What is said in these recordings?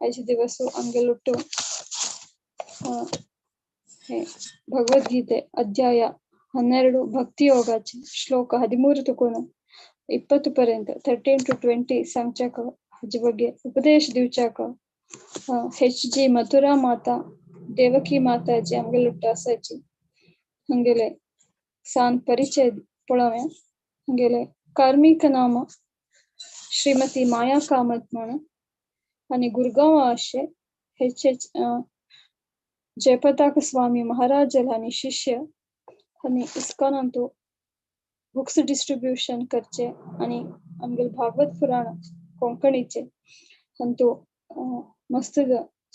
आयचे दिवस आमगेलो हे भगवद्गीತೆ ಅಧ್ಯಾಯ 12 ಭಕ್ತಿ ಯೋಗಾचे ಶ್ಲೋಕ 13 ತುಕून 20 पर्यंत 13 to 20 सांगच्याक हाजे ಬಗ್ಗೆ उपदेश दिवच्याक एच जी मथुरा माता देवकी माताजी आमगेले आसाची हंगेले सान परिचय पळोवया. हंगेले कार्मिक नाम श्रीमती माया कामत म्हणून आणि गुरगांव आशे एच एच जयपताक स्वामी महाराज आणि शिष्य आणि इस्कॉनांतु बुक्स डिस्ट्रीब्यूशन करचे आणि आमगेले भागवत पुराण कोंकणीचे अंतु मस्त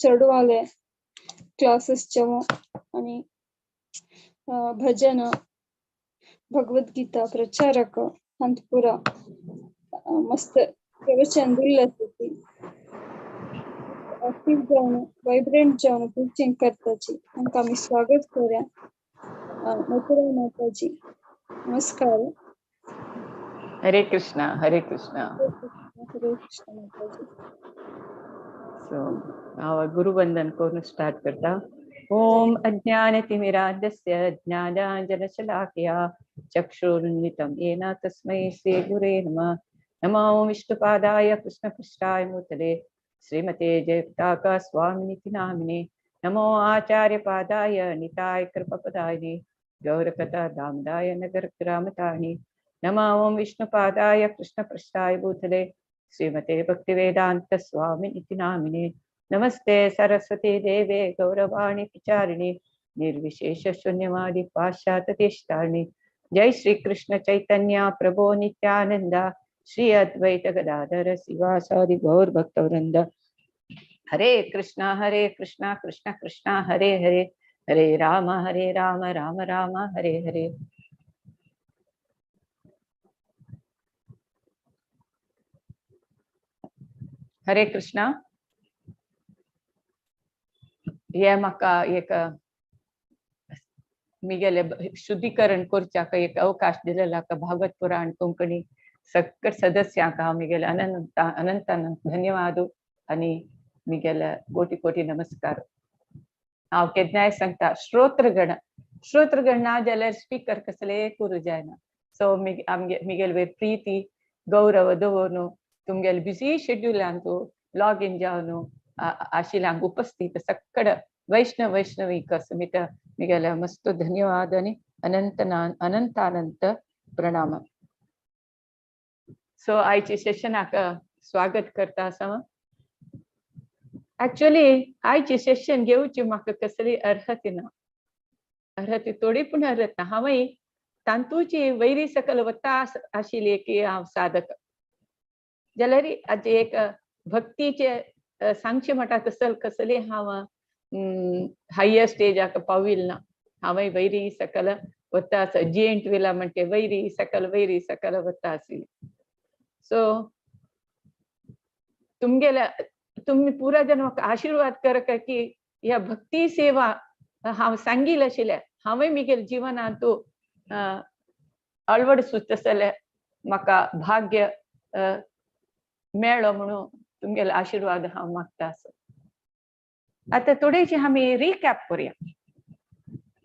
चेडवाले क्लासेस चेवो आणि भजन भगवद्गीता प्रचारक अंत पुरा मस्त प्रवचन दिल्ले आसता. ऍक्टिव्ह जावन वायब्रंट जावन टीचिंग करताची तांकां आमी स्वागत करूया. मथुरा माताजी नमस्कार. हरे कृष्णा हरे कृष्णा हरे कृष्णा माताजी. सो हांव गुरुवंदन करून स्टार्ट करता. ओम अज्ञानतिमिरान्धस्य ज्ञानाञ्जनशलाकया चक्षुरुन्मिलितं येन तस्मै श्री गुरे नमः. नमो विष्णुपादाय कृष्णपृष्ठाय भूतले श्रीमते जयपताका स्वामिनिति नामिने. नमो आचार्यपादाय निताय कृपपदायिने गौरकथा दामदाय नगर ग्रामतारिणे. नमो ओम विष्णुपादाय कृष्णपृष्ठाय भूतले श्रीमते भक्तिवेदांत स्वामिनिति नामिने. नमस्ते सरस्वती देवे गौरवाणी विचारिणे निर्विशेष शून्यवादी पाश्चात्य देशतारिणे. जय श्री कृष्ण चैतन्य प्रभो नित्यानंद श्री अद्वैत गदाधर शिवासादि गौर भक्तवृंद. हरे कृष्णा कृष्णा कृष्णा हरे हरे, हरे राम राम राम हरे हरे. हरे कृष्णा. हे म्हाका एक मिगेले शुद्धीकरण करच्याक एक अवकाश दिलेला भागवत पुराण कोंकणी सगळे सदस्यांक हांव मिगेले अनंत अनंत अनंत धन्यवाद आनी मिगेले कोटी कोटी नमस्कार. हांव केन्नाय सांगता श्रोत्रगण श्रोत्रगण ना जाल्यार स्पीकर कसले करूं जायना. सो आमगे मिगेले वयर प्रिती गौरव दवरून तुमगेले बिजी शेड्युलान तूं लॉग इन जावन आशिल्ल्यांक उपस्थित सगळे वैष्णव वैष्णवी समित मिगेले मस्त धन्यवाद आनी अनंत अनंत अनंत प्रणाम. सो आयचे सेशनाक स्वागत करता आसा. एक्चुअली आयचे सेशन घेवची म्हाका कसली अर्हती ना, अर्हती थोडी पूण अर्हत ना. हांवय तांतूची वैरी सकल वता आशिल्ली की हांव साधक जाल्यार आजी एक भक्तीचे सांगचे म्हणटा तसल कसली हांव हायर स्टेजाक पाविल ना. हांवय वैरी सकल वता आसा, जेंट विला म्हणटे वैरी सकल वता आशिल्ली. सो तुमगेल्या तुमी पुरा जन म्हाका आशिर्वाद कर की ह्या भक्ती सेवा हांव सांगील आशिल्ल्या हांवें मिगेल जिवनांत अळवडसूच तसले म्हाका भाग्य मेळ्ळो म्हणून तुमगेले आशिर्वाद हांव मागता आसा. आतां थोडेशें आमी रिकॅप करुया.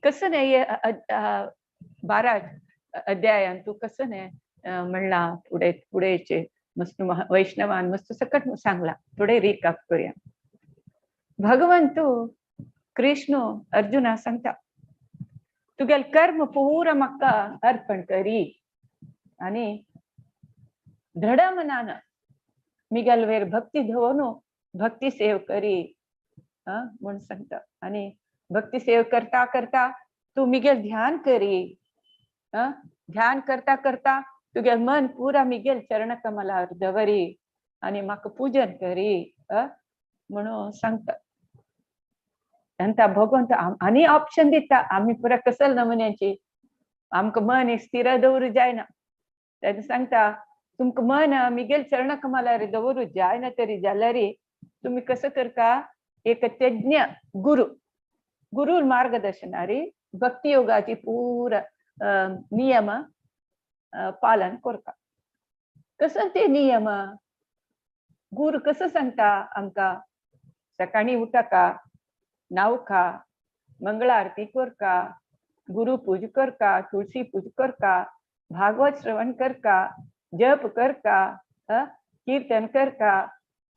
कसं न्ही 12 अध्यायान तूं कसं न्ही म्हणला फुडें फुडेचे मस्त वैष्णवान मस्त सकट सांगला. थोडे रिकॅप करूया. भगवंत कृष्ण अर्जुना सांगता तुगेले कर्म पुरा म्हाका अर्पण करी आनी दृढ मनान मिगेल वयर भक्ती दवरून भक्ती सेव करी म्हूण सांगता. आनी भक्ती सेव करता करता तूं मिगेल ध्यान करी, ध्यान करता करता तुगे मन पुरा मिगेल चरण कमलार दवरी आनी म्हाका पूजन करी म्हणून सांगता. आनी भगवंत आनी ऑप्शन दिता आमी पुरा कसल नमुन्याची आमकां मन स्थिर दवरूं जायना. तेन्ना सांगता तुमकां मन मिगेल चरण कमलार दवरूं जायना तरी जाल्यार तुमी कसं करता एक तज्ञ गुरु गुरु मार्गदर्शनारी भक्ती योगाची पुरा नियम पालन करता. कसं ते नियम गुरु कसं सांगता आमकां? सकाळीं उठका, न्हावका, मंगळ आरती करका, गुरु पूज करका, तुळसी पूज करका, भागवत श्रवण करका, जप करका, कीर्तन करका,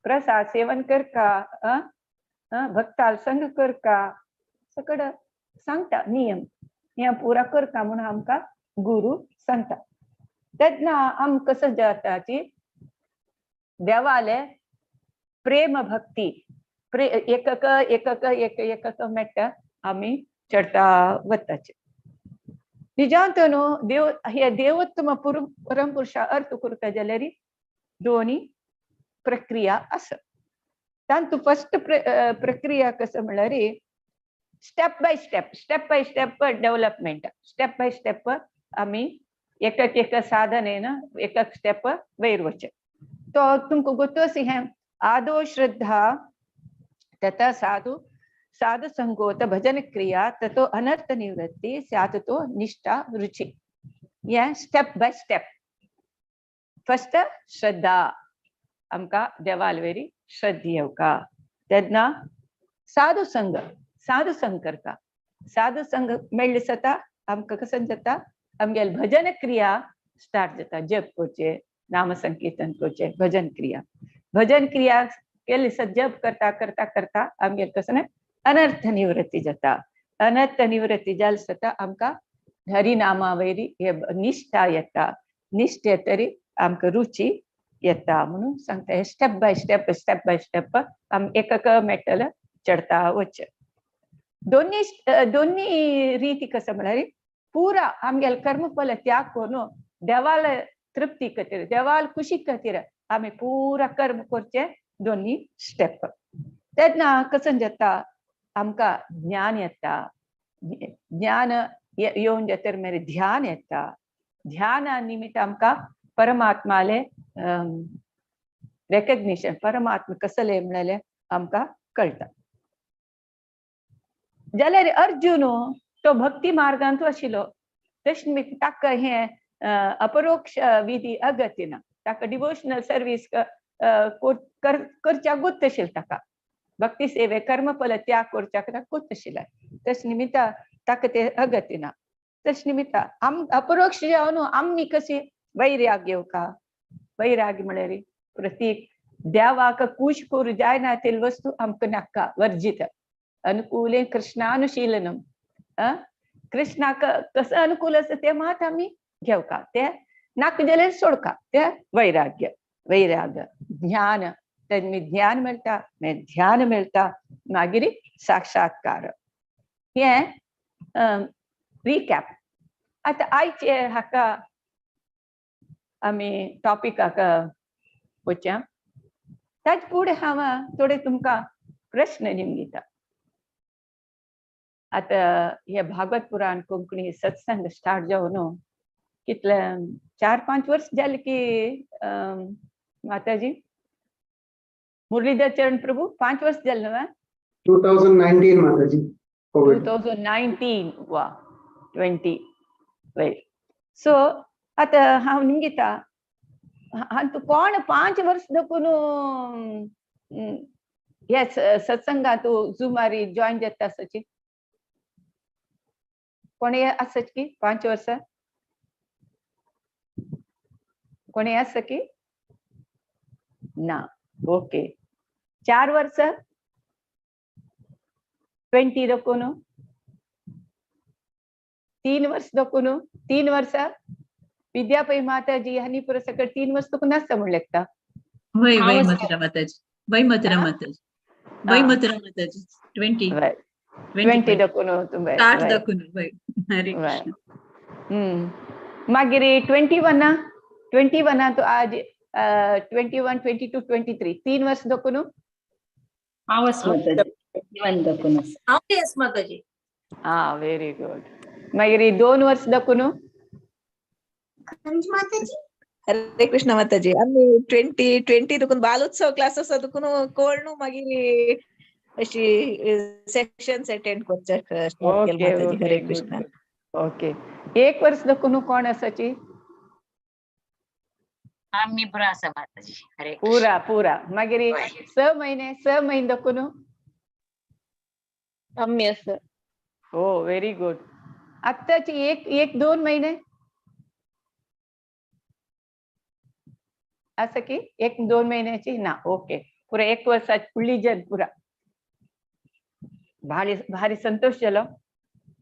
प्रसाद सेवन करका, भक्ताल संग करका, सगळं सांगता नियम हे पुरा करता म्हणून आमकां गुरु सांगता. तेन्ना आमकां कसं जाता की देवाले प्रेम भक्ती एकक एकक एक एकक मेळटा आमी चडता वताचे. निजांत न्हू देव हे देवोत्तम परमपुरुषा अर्थ करता जाल्यार दोनी प्रक्रिया आसा. तांतू फर्स्ट प्रक्रिया कसं म्हणल्यार step by step, step by step development, step by step आमी एक एक साधनेन एक एक स्टेप वयर वचचें. तो तुमकां गोत्तू आसा हें आदो श्रद्धा तथा साधु साधु संगोत भजन क्रिया ततो अनर्थ निवृत्ती स्यात् तो निष्ठा रुचि. हें स्टेप बाय स्टेप. फर्स्ट श्रद्धा, आमकां देवाल वेरी श्रद्धा येवका, तेन्ना साधु संग, साधु संग करता, साधु संग मेळ्ळे जाता आमकां कसं जाता आमगेले भजन क्रिया स्टार्ट जाता. जप करचे, नाम संकीर्तन करचे, भजन क्रिया, भजन क्रिया केली जप करता करता करता आमगेले कसं अनर्थ निवृत्ती जाता. अनर्थ निवृत्ती जाले जाता आमकां हरिनामा वयरी हे निष्ठा येता, निष्ठा येतरी आमकां रुची येता म्हणून सांगता. हे step by step, step by step आम एक मेळटलें चडता वचचें. दोन्ही दोन्ही रीती कसं म्हळ्यार पुरा आमगेले कर्मफल त्याग करून देवाल तृप्ती खातीर, देवाल खुशी खातीर आमी पुरा कर्म करचें दोन्ही स्टेप. तेन्ना कसं जाता आमकां ज्ञान येता, ज्ञान येवन जातर मागीर ध्यान येता, ध्याना निमित्त आमकां परमात्माले रेकग्निशन, परमात्मा कसले म्हणलें आमकां कळटा. जाल्यार अर्जुन तो भक्ती मार्गांत आशिल्लो, तशें ताका हें अपरोक्ष विधी अगत्य ना, ताका डिवोशनल सर्वीस करच्याक गोत्त आशिल्लें, ताका भक्ती सेवे कर्मफल त्याग करच्याक ताका गोत्त आशिल्लें, तशें निमित्त ताका ते अगत्य ना. तशें निमित्त आम अपरोक्ष जावन आमी कशी वैराग्य येवका, वैराग्य म्हळ्यार प्रतीक देवाक खूश करूं जायना तेल वस्तू आमकां नाका, वर्जित अनुकूले कृष्णानुशीलनम, कृष्णाक कसं अनुकूल आसा तें मात आमी घेवका, ते नाका जाल्यार सोडका, ते वैराग्य. वैराग्य ज्ञान, तेन्ना ज्ञान मेळटा, मागीर ध्यान मेळटा, मागीर साक्षात्कार. हें रिकॅप. आतां आयचे हाका आमी टॉपिकाक वचया. ताचे फुडें हांव थोडे तुमकां प्रश्न निमगिता. आतां हे भागवत पुराण कोंकणी सत्संग स्टार्ट जावन कितले 4-5 वर्स जाले की माताजी मुरलीधर चरण प्रभू 5 वर्स जाले न्हू? 2019 माताजी. 2019 वा 20 वयर. सो आतां हांव निमगिता हांतू कोण 5 वर्स देखून हे सत्संगांत जुमारी जॉयन जाता आसची कोणी आसच की 5 वर्सां कोणी आसा की ना? ओके, 4 वर्सां 20 देखून, 3 वर्स देखून, 3 वर्सां विद्यापै माताजी हांणी पुरो सकयल 3 वर्स तुका नासता म्हण लेखता. वय वय मथुरा माताजी, वय मथुरा माताजी, वय मथुरा माताजी 20 20 देखून तुमचे 60 देखून वय. हरे कृष्ण. मागीर 21 21 तो आज 21 22 23 3 वर्स देखून हांव माताजी 21 देखून हांव येस माताजी. हा, व्हेरी गुड. मागीर 2 वर्स देखून हरे कृष्ण माताजी. आमी 20 20 देखून बालोत्सव क्लास आसा देखून कोण मागीर अशी सेशन्स अटेंड करचे. हरे कृष्ण. ओके, 1 वर्स देखून कोण आसाची? आमी पुरा आसा माताजी. हरे पुरा पुरा. मागीर 6 महिने, 6 महिने देखून आम्ही असं. हो, व्हेरी गुड. आत्ताची एक एक दोन महिने असं की एक दोन महिन्याची ना? ओके, पुरा एक वर्षाची फुडली जन पुरा. भारी भारी संतोष जालो.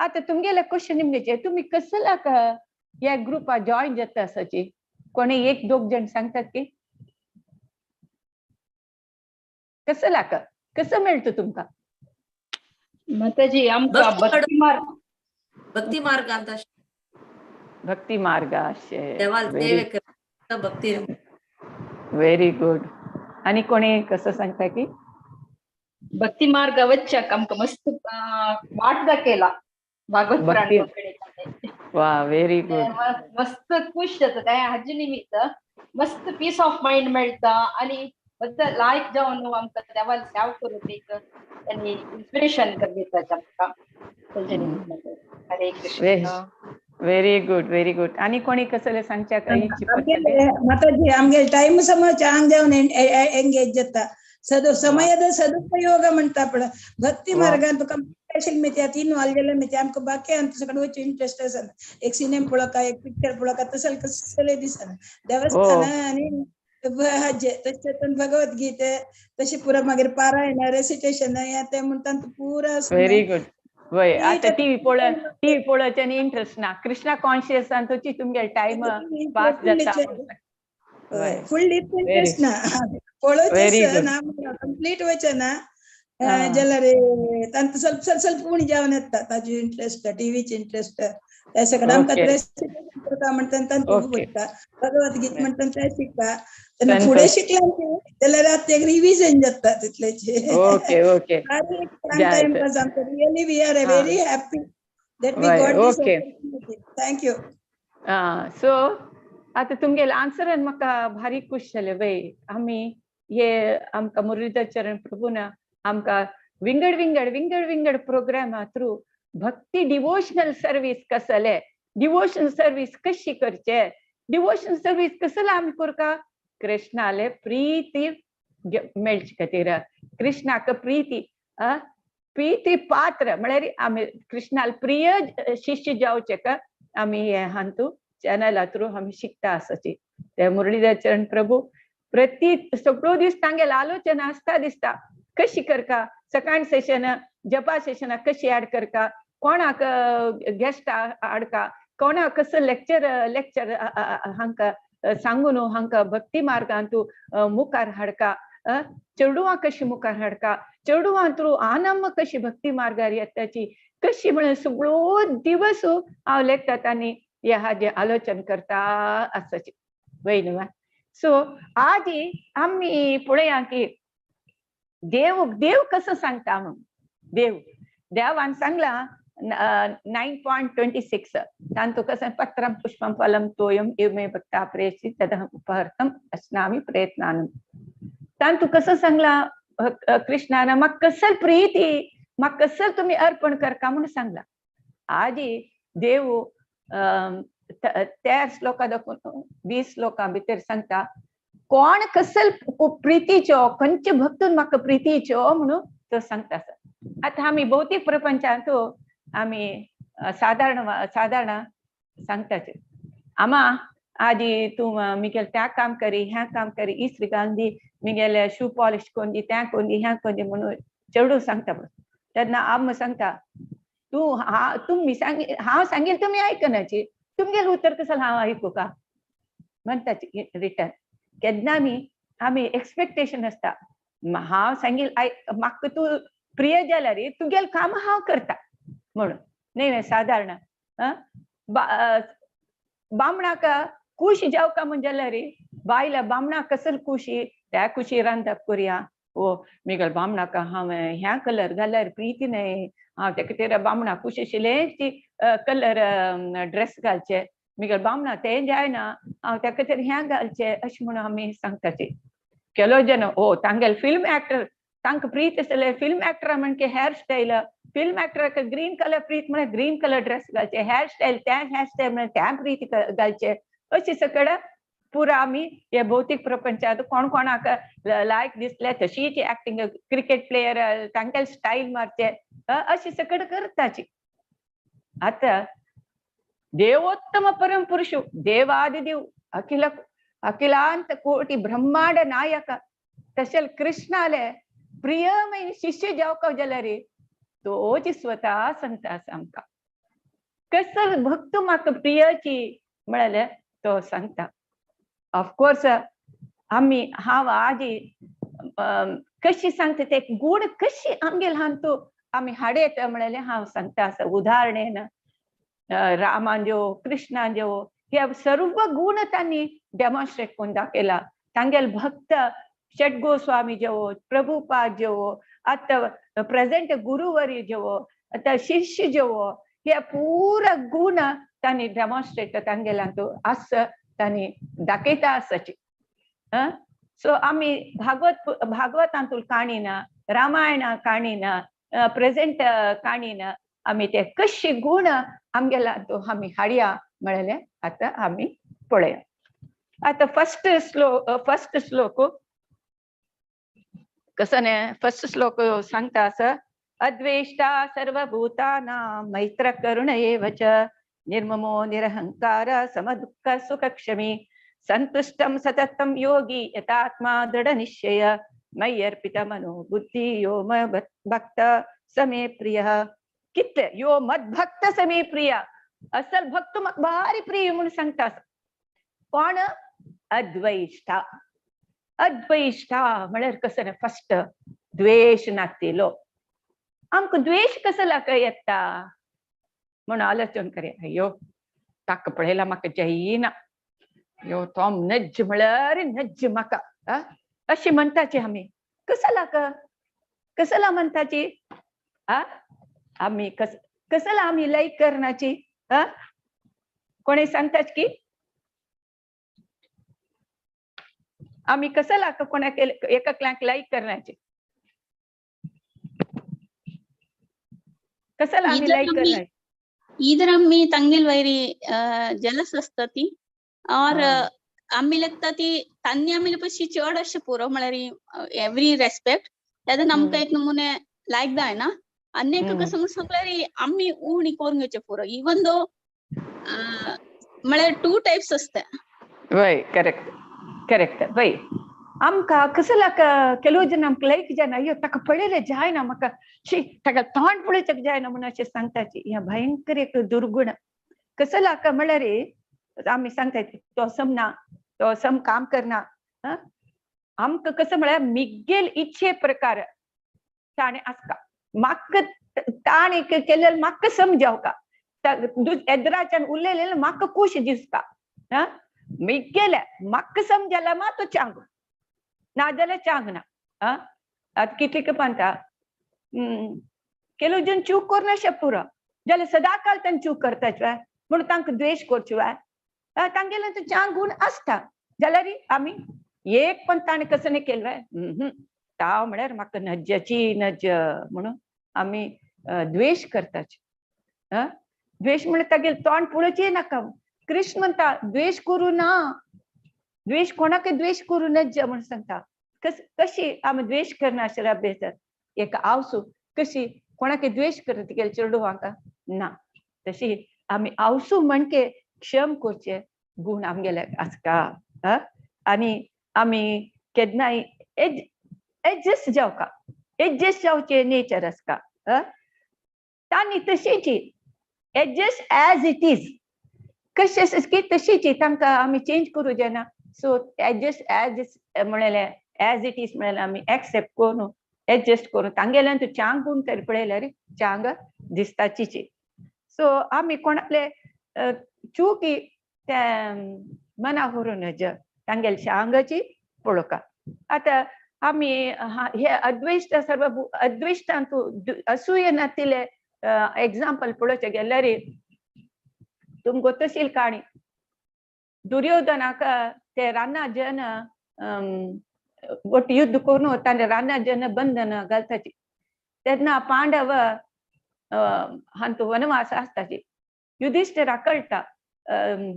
आता तुमगेले क्वेश्चन निमगेचे, तुम्ही कसला का या ग्रुपा जॉईन जाता आसाची? कोणी एक दोग जण सांगतात की कसं का कसं मेळतं तुमका? माताजी, आमकां भक्ती भक्ती मार्ग. भक्ती मार्गांत. भक्ती मार्ग अशे. देवाल देव भक्ती. Very good. आणि कोणी कसं सांगता की? भक्ती मार्ग वच्चाक आमकां मस्त वाट दाखयला भागवत भक्ती. पुराण. वा, व्हेरी गुड. मस्त खुश जाता काय हाजे निमित्त, मस्त पीस ऑफ माइंड मेळटा आणि बद्द लायक जावन आमकां देवाल सेवा करूंक एक आनी इन्स्पिरेशन दिता आमकां तेजे निमित्त. Hare Krishna. Very good, very good. आणि कोणी कसले सांगच्या काही इच्छा पडटले? माताजी, आमगे टाइम समज चांग जावन ಎಂಗೇಜ್ जाता, ಸಮಯದ ಸದುಪಯೋಗ म्हणता पण भक्ती मार्गान तुका स्पेशल मिती आतां इन्वॉल्व जाल्यार मिती आमकां बाकी आमचे कडेन वचून इंट्रस्ट आसना. एक सिनेमा पळोवका, एक पिक्चर पळोवका, तसं कसलें दिसना. देवस्थान आनी हाजे तशें भगवद्गीते तशें पुरा, मागीर पारायण, रेसिटेशन हें तें म्हणटा पुरा. Very good. वय, आता टीव्ही पळोवच्यानी इंट्रस्ट ना, कृष्णा कॉन्शियस तुची तुमगे टायम पास जाता. फुल डीप इंट्रस्ट ना, पळोवचें ना, कंप्लीट वचना ना जाल्यार तांकां ಸ್ವಲ್ಪ ಸ್ವಲ್ಪ ಸ್ವಲ್ಪ उणी जावन येता ताजी इंट्रस्ट, टीव्हीची इंट्रस्ट. त्या सगळं आमकां रेसिटेशन करता म्हणटा तांकां पडटा, भगवद्गीत म्हणटा तें शिकता. तेन्ना फुडें शिकला जाल्यार आतां एक रिविजन जाता तितलेचे. Okay okay. टाइमपास आमकां. Really we are very happy that we got this opportunity. Thank you. So आतां तुमगेले आन्सरान म्हाका भारी खूश जालें. वय, आमी हे आमकां मुरलीधर चरण प्रभून आमकां विंगड विंगड विंगड विंगड प्रोग्रामा थ्रू भक्ती डिवोशनल सर्वीस कसले, डिवोशनल सर्वीस कशी करचे, डिवोशनल सर्वीस कसले आमी करता, कृष्णाले प्रीती मेळचे खातीर, कृष्णाक प्रीती प्रीती पात्र म्हळ्यार आमी कृष्णाल प्रिय शिष्य जावचे का आमी हे हांतू चॅनला थ्रू आमी शिकता आसाची. ते मुरलीधर चरण प्रभू प्रति सगळो दीस तांगेले आलोचना आसता दिसता, कशी करका सकाळ सेशन, जपा सेशनाक कशी ऍड करका, कोणाक गेस्ट हाडका, कोणाक कसं लेक्चर लेक्चर हांकां सांगून हांकां भक्ती मार्गांतू मुखार हाडका, चेडवां कशी मुखार हाडका, चेडवां थ्रू आनंद कशी भक्ती मार्गार येताची कशी, म्हणून सगळो दिवस हांव लेखतात आनी हे हाजे आलोचन करता आसाची. वय न्हू? सो आजी आमी पळया की देव देव कसं सांगता म्हणून. देव देवान सांगला 9.26 तांतू कसं पत्रम पुष्पम फलम तोयम एवमे भक्ता प्रेषित तदहम उपहर्तम अश्नामी प्रयत्नानम. तांतू कसं सांगला कृष्णान, म्हाका कसल प्रीती, म्हाका कसल तुमी अर्पण करका म्हणून सांगला. आजी देव 13 श्लोका दाखोवन 20 श्लोकां भितर सांगता कोण कसल प्रितीचो, खंयचे भक्तून म्हाका प्रितीचो म्हणून तो सांगता. आतां आमी भौतीक प्रपंचांत आमी सादारण सादारण सांगताचे, आमा आजी तूं मिगेल त्या काम करी, ह्या काम करी, इस्त्री घालून दी, मिगेले शू पॉलिश करून दी, त्या करून दी, ह्या करून दी म्हणून चेडूं सांगता. म्हणून तेन्ना आम सांगता तूं हा तुमी सांग, हांव सांगील तुमी आयकनाची, तुमगेलें उतर कसं हांव आयकू का म्हणटाची रिटर्न. केन्ना आमी आमी एक्सपेक्टेशन आसता, हांव सांगील म्हाका तूं प्रिय जाल्यार तुगेलें काम हांव करता म्हणून. न्ही सादारण बामणाक खुशी जावका म्हण जाल्यार बायला बामणाक कसल खुशी, त्या खुशी रांदप करुया, ओ मिगेल बामणाक हांव ह्या कलर घाल्यार प्रीती न्हय, हांव तेका तेरा बामणा खुशी आशिल्लें ती कलर ड्रेस घालचे, मिगेल बामणा तें जायना हांव तेका तर ह्या घालचे अशें म्हणून आमी सांगताची. केलो जन ओ तांगेले फिल्म एक्टर तांकां प्रीत आसले फिल्म एक्टरा म्हणजे हेअर स्टायल, फिल्म एक्टराक ग्रीन कलर प्रीत म्हळ्यार ग्रीन कलर ड्रेस घालचे, हेअर स्टायल त्या हेअर स्टायल म्हळ्यार त्या प्रीत घालचे, अशें सगळें पुरा आमी हे भौतीक प्रपंचात कोण कोणाक लायक दिसले तशीच एक्टिंग, क्रिकेट प्लेयर तांगेले स्टायल मारचे अशी सकड करताची. आता देवोत्तम परमपुरुष देवादिदेव अखिल अखिलांत कोटी ब्रह्मांड नायक तशेल कृष्णाले प्रियमय शिष्य जावका जाल्यार तोच स्वतः सांगता आसा आमकां. कसल भक्त म्हाका प्रियची म्हळ्यार तो सांगता. ऑफकोर्स आमी हांव आजी कशी सांगता ते गूण कशी आमगेल हांतू आमी हाडयत म्हळ्यार हांव सांगता आसा. उदाहरणेन रामांज्यो कृष्णांज्यो हे सर्व गुण तांणी डेमॉन्स्ट्रेट करून दाखयला. तांगेल भक्त षट गोस्वामी जेवो, प्रभुपाद जेवो, आतां प्रेझेंट गुरुवरी जेवो, आतां शिष्य जेवो, हे पुरा गुण तांणी डेमॉन्स्ट्रेट तांगेल्यांत आस तांणी दाखयता आसाची. सो आमी भागवतांतूल काणीना, रामायणा काणीना, प्रेझेंट काणीना आमी ते कशी गुण आमगेला तो आमी हाडया म्हळ्यार आतां आमी पळया. आतां फर्स्ट श्लोक कसो न्ही, फर्स्ट श्लोक सांगता आसा, अद्वेष्टा सर्वभूतानां मैत्र करुण एव च निर्ममो निरहंकार समदुःख सुखक्षमी संतुष्टं सततं योगी यतात्मा दृढ निश्चय मय्यर्पित मनो बुद्धि यो मद्भक्त समे प्रिय. कितले यो मद्भक्त समे प्रिय, असल भक्त म्हाका भारी प्रिय म्हणून सांगता. कोण? अद्वैष्टा. अद्वैष्टा म्हळ्यार कसो न्ही, फर्स्ट द्वेश नातिलो. आमकां द्वेश कसो लाग येता म्हणून आलोचन करे. अय्यो ताका पळयला म्हाका जायना, यो तो नज्ज म्हळ्यार नज्ज म्हाका अशी म्हणटाची आमी. कसला कसला म्हणटाची आमी, कसला आमी लायक करनाची? कोणी सांगताच की आमी कसला कोणाक एककल्यांक लायक करनाची? कसला आमी लायक करनाची? इधर आम्ही तांगेल वैरी जलस असता ती और आम्ही लागता ती तांनी आम्ही पशी चड अशें पुरो म्हळ्यार एवरी रेस्पेक्ट तेन्ना आमकां एक नमुने लायक जायना. आनी एक कसं म्हूण सांगल्यार आमी उणी करून घेवचें पुरो, इवन दो म्हळ्यार टू टायप्स आसता. वय करेक्ट करेक्ट. वय आमकां कसला ಕೆಲವು जन आमकां लायक जायना, अय्यो ताका पळयलें जायना म्हाका, शी ताका तोंड पळोवचें जायना म्हणून अशें सांगताची. हें भयंकर एक दुर्गुण. कसला म्हळ्यार आमी सांगता तो सम ना, तो सम काम करना. आमकां कसं म्हळ्यार मिगेल इच्छे प्रकार ताणें आसता, म्हाका ताणें केलें म्हाका समजावका, एदराच्यान उलयलें म्हाका खूश दिसता. मिगेले म्हाका समजाला मा तो चांग ना जाल्यार चांग ना. आतां कितले पांता ಕೆಲವು जन चूक करना पुरो जाल्यार सदांकाल तांणी चूक करताच म्हणून तांकां द्वेश करचो. तांगेले तो चांग गुण आसता जाल्यार आमी एक पण ताणें कसं न्ही केलें ताव म्हळ्यार म्हाका नज्जाची नज्ज म्हणून आमी द्वेश करताच. द्वेश म्हळ्यार तागेलें तोंड पळोवचें नाका. कृष्ण म्हणटा द्वेश करूं ना, द्वेश कोणाक द्वेश करूं नज्ज म्हणून सांगता. कशी आमी द्वेश करना अशें अभ्यासात एक आवसू कशी कोणाक द्वेश करता तिगेले चेडवांक ना, तशी आमी आवसू म्हणके क्षम करचे गुण आमगेले आसता. आनी आमी केन्नाय एडजस्ट जावका, एडजस्ट जावचे नेचर आसता. तांणी तशीची एडजस्ट एज it is कशें आसा की तशीची तांकां आमी चेंज करूं जायना. सो एडजस्ट एज म्हणलें एज it is म्हणल्यार आमी एक्सेप्ट करून एडजस्ट करून तांगेल्यान तूं चांग गुण तरी पळयल्यार चांग दिसताचीची. सो आमी कोणाले चुकी ते मना व्हरूं नज, तांगेले चांगाची पळोवका. आतां आमी हे अद्वैष्ट सर्व अद्वैष्टांतू असूय नातिले एग्जाम्पल पळोवचें गेल्यार तुमकां गोतशील काणी. दुर्योधनाक ते राना जन ಒಟ್ಟು युद्ध करून ताणें राना जन बंधन घालताची. तेन्ना पांडव हांतू वनवास आसताची. युधिष्ठिराक कळटा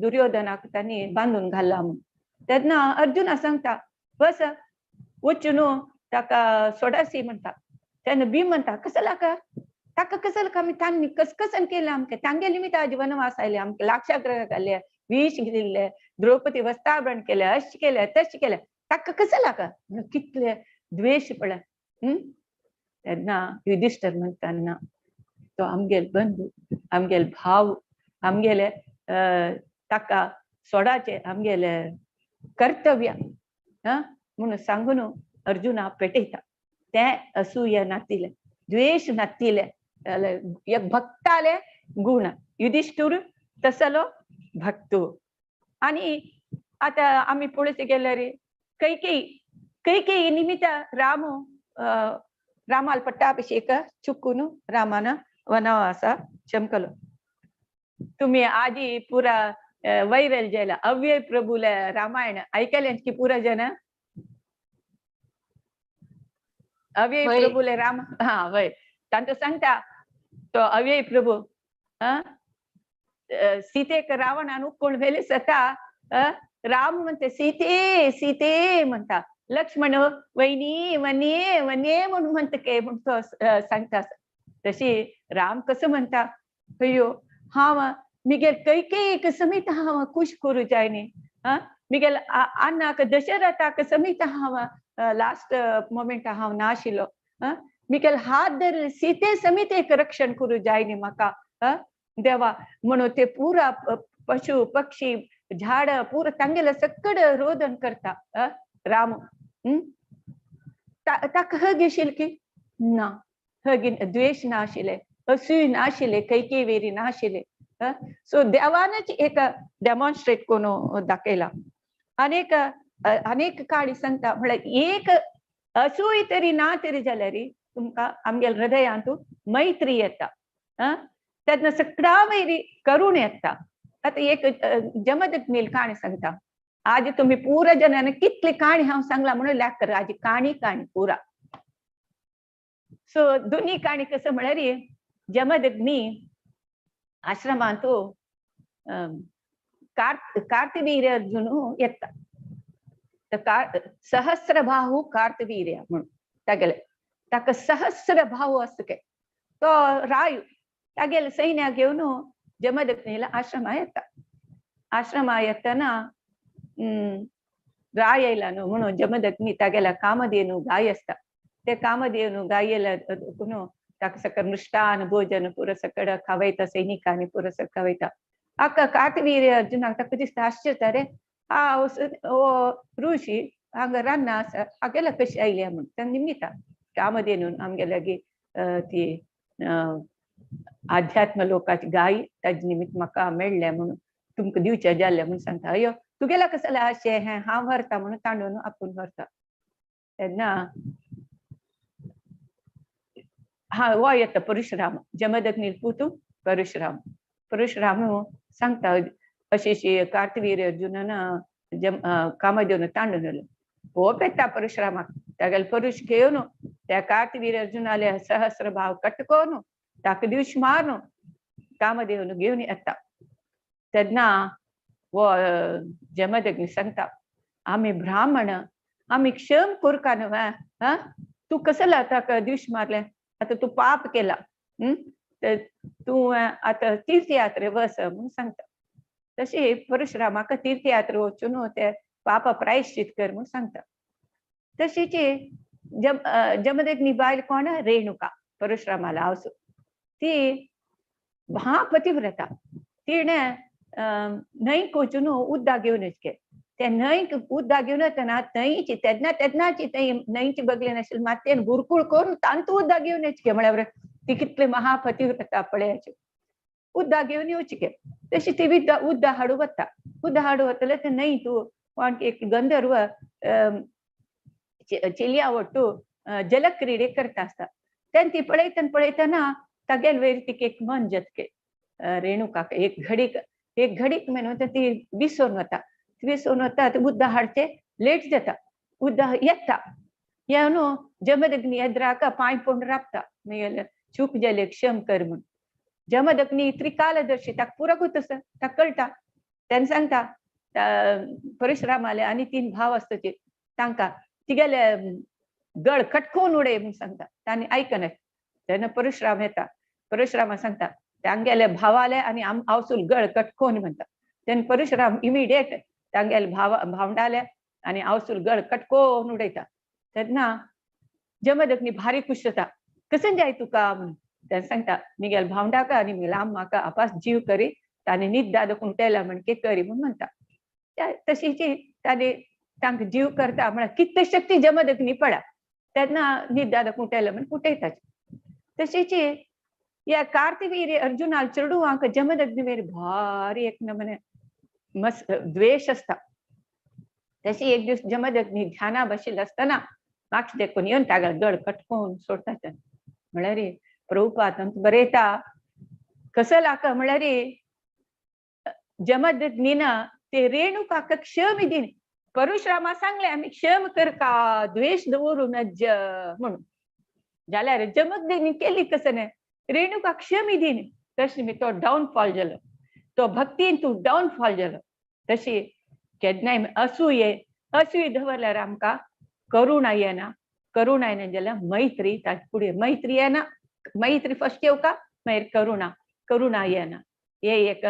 दुर्योधनाक तांणी बांदून घाला म्हणून. तेन्ना अर्जुना सांगता बस वच न्हू ताका सोडासी म्हणटा. तेन्ना भीम म्हणटा कसला का ताका कसल आमी तांणी कसकसन केलें आमकां तांगे निमित्त आज वनवास आयले आमकां लाक्षागृह घाले विष दिल्ले द्रौपदी वस्ताभरण केलें अशें केलें तशें केलें ताका कसं लागा म्हणून कितले द्वेश पळय. तेन्ना युधिष्ठर म्हणटाना तो आमगेल बंधू आमगेल भाव आमगेले ताका सोडाचे आमगेले कर्तव्य म्हणून सांगून अर्जुना पेटयता. तें असूय नातिले द्वेश नातिले एक भक्ताले गुण युधिष्ठिर तसलो भक्तू. आणि आता आम्ही पळोवचे गेल्यार कैकेयी कैकेयी निमित्त रामू रामाल पट्टाभिषेक चुकून रामान वनवासा चमकलो. तुम्ही आजी पुरा वैरल जायला अव्यय प्रभूला रामायण ऐकले की पुरा जन अव्यय प्रभूले राम हा वय तांचो सांगता तो अव्यय प्रभू सीतेक रावणान उक्कोण व्हेले सता राम म्हणते सीते सीते म्हणता लक्ष्मण वैनी वने वने म्हणून म्हणत के म्हणतो सांगता. तशी राम कसं म्हणता अय्यो हांव मिगेल कैकेयीक समीत हांव खुश करूं जाय न्ही मिगेल अन्नाक दशरथाक समीत हांव लास्ट मोमेंट हांव नाशिल्लो मिगेल हात धर सीते समीत एक रक्षण करूं जाय न्ही म्हाका देवा म्हणून ते पुरा पशु पक्षी झाड पुरा तांगेले सकड रोदन करता राम. ताका हग येशील की ना हगी द्वेश नाशिल्ले असूय नाशिल्ले कैकेयी वेरी नाशिल्ले. सो देवानच एक डेमॉन्स्ट्रेट करून दाखयला. अनेक अनेक काणी सांगता म्हळ्यार एक असूय तरी ना तरी जाल्यार तुमकां आमगेल हृदयांतू मैत्री येता तेन्ना सगळ्या वयरी करुण येता. आतां एक जमदग्नील काणी सांगता. आज तुम्ही पुरा जनांनी कितली काणी हांव सांगला म्हणून लॅक कर आजी काणी काणी पुरा. सो दोन्ही काणी कसं म्हळ्यार जमदग्नी आश्रमांतू कार्तवीर्य अर्जुन येता. सहस्रबाहू कार्तवीर्य म्हणून तागेले ताका सहस्र भाऊ आसता काय तो रायू तागेले सैन्या घेवन जमदग्नीला आश्रमा येता. आश्रमा येतना राय आयला न्हू म्हणून जमदग्नी तागेल्या कामधेनू गाय आसता ते कामधेनू गायेला ताका सकळ मृष्टान भोजन पुरो सकळ खावयता सैनिकांनी पुरो सकळ खावयता. आका कार्तवीर्य अर्जुनाक ताका दिसता आश्चर्य रे हा ओ ऋषी हांगा रान्ना आसा हागेला कशी आयल्या म्हूण तेन्ना निमिता कामधेनून आमगे लागीं ती आध्यात्म लोकाची गाय ताजे निमित्त म्हाका मेळ्ळें म्हणून तुमकां दिवचें जाल्लें म्हणून सांगता. अयो तुगेला कसलें अशें हें हांव व्हरता म्हणून तांडून आपूण व्हरता. तेन्ना हा हो येता परशुराम जमदग्नील पूत परशुराम. परशुराम सांगता अशी अशी कार्तवीर्य अर्जुनान जम कामधेनू तांडून व्हेलो. कोप येता परशुरामाक तागेले परुश घेवन त्या कार्तवीर्य अर्जुनाले सहस्र भाव कटकोवन ताका दिवश मारून कामधेनू घेवन येता. तेन्ना वो जमदग्नी सांगता आमी ब्राह्मण आमी क्षम करका न्हू हा तूं कसला ताका दिवश मारलें आतां तूं पाप केला तूं आतां तीर्थयात्रे वस म्हणून सांगता. तशी परशुरामाक तीर्थयात्रा वचून ते पापा प्रायश्चित कर म्हणून सांगता. तशीच जमदग्नी बायल कोण रेणुका परशुरामाला आवसू ती महा पतिव्रता. तिणें न्हंयक वचून उदक घेवन वचके ते न्हंयक उदक घेवन वतना थंयची तेन्ना तेन्नाची थंय न्हंयची बगले नाशिल्ली मातयेन गुरकुळ करून तांतू उदक घेवन वचके म्हळ्यार ती कितली महापतिव्रता पळयाची. उदक घेवन येवचके तशी ती उदक हाडूं वता. उदक हाडूं वतले ते न्हंय तूं कोण एक गंधर्व चेलया वट्टू जलक्रिडे करता आसता. तेन्ना ती पळयतना पळयतना तागेल वयर तिका एक मन जतके रेणुकाक एक घडीक मेन ती विसरून वता. विसरून वता ते उदक हाडचे लेट जाता. उदक येता येवन जमदग्नी एद्राक पांय पडून राबता मागीर चूक जाली क्षम कर म्हूण. जमदग्नी त्रिकालदर्शी ताका पुरो गोत आसा ताका कळटा. तेन्ना सांगता परशुरामाले आनी तीन भाव आसता तांकां तिगेले गळ कटकोवन उडय म्हूण सांगता. तांणी आयकना. तेन्ना परशुराम येता परशुरामा सांगता तांगेले भावाले आनी आवसूल गळ कटकोन म्हणटा. तेन्ना परशुराम इमिडिएट तांगेले भावंडाले आनी आवसूल गळ कटकोन उडयता. तेन्ना जमदग्नी भारी खुश जाता, कसन जाय तुका म्हणून. तेन्ना सांगता मिगेल भावंडाका आनी मिगेल आम्माका आपास जीव करी ताणें निद्दा दखून तेला म्हणके करी म्हूण म्हणटा. तशीची ताणें तांकां जीव करता म्हळ्यार कितले शक्ती जमदग्नी पडा तेन्ना निद्दा दखून तेला म्हण उठयता. तशीची ह्या कार्तवीर्य अर्जुनाल चेडवांक जमदग्नी वेर भारी एक नमने मस्त द्वेश आसता. तशी एक दीस जमदग्नी ध्याना बशिल्लो आसतना मागीर देखून येवन ताका गळ कटकोवन सोडटा. तेन्ना म्हळ्यार प्रभुपाद बरयता कसो लाका म्हळ्यार जमदग्नीन ते रेणुकाक क्षम दिन. परशुरामा सांगले आमी क्षम करका द्वेश दवरू नज म्हणून. जाल्यार जमदग्नी केली कसं न्ही रेणुका क्षम दिन. तशी मी तो डाउनफॉल जालो, तो भक्तीन तूं डाउनफॉल जालो. तशी केन्नाय असूये असूय दवरल्यार आमकां करुणा येना, करुणा येना जाल्यार मैत्री, ताचे फुडें मैत्री येना, मैत्री फर्स्ट येवका मागीर करुणा, करुणा येना. हे एक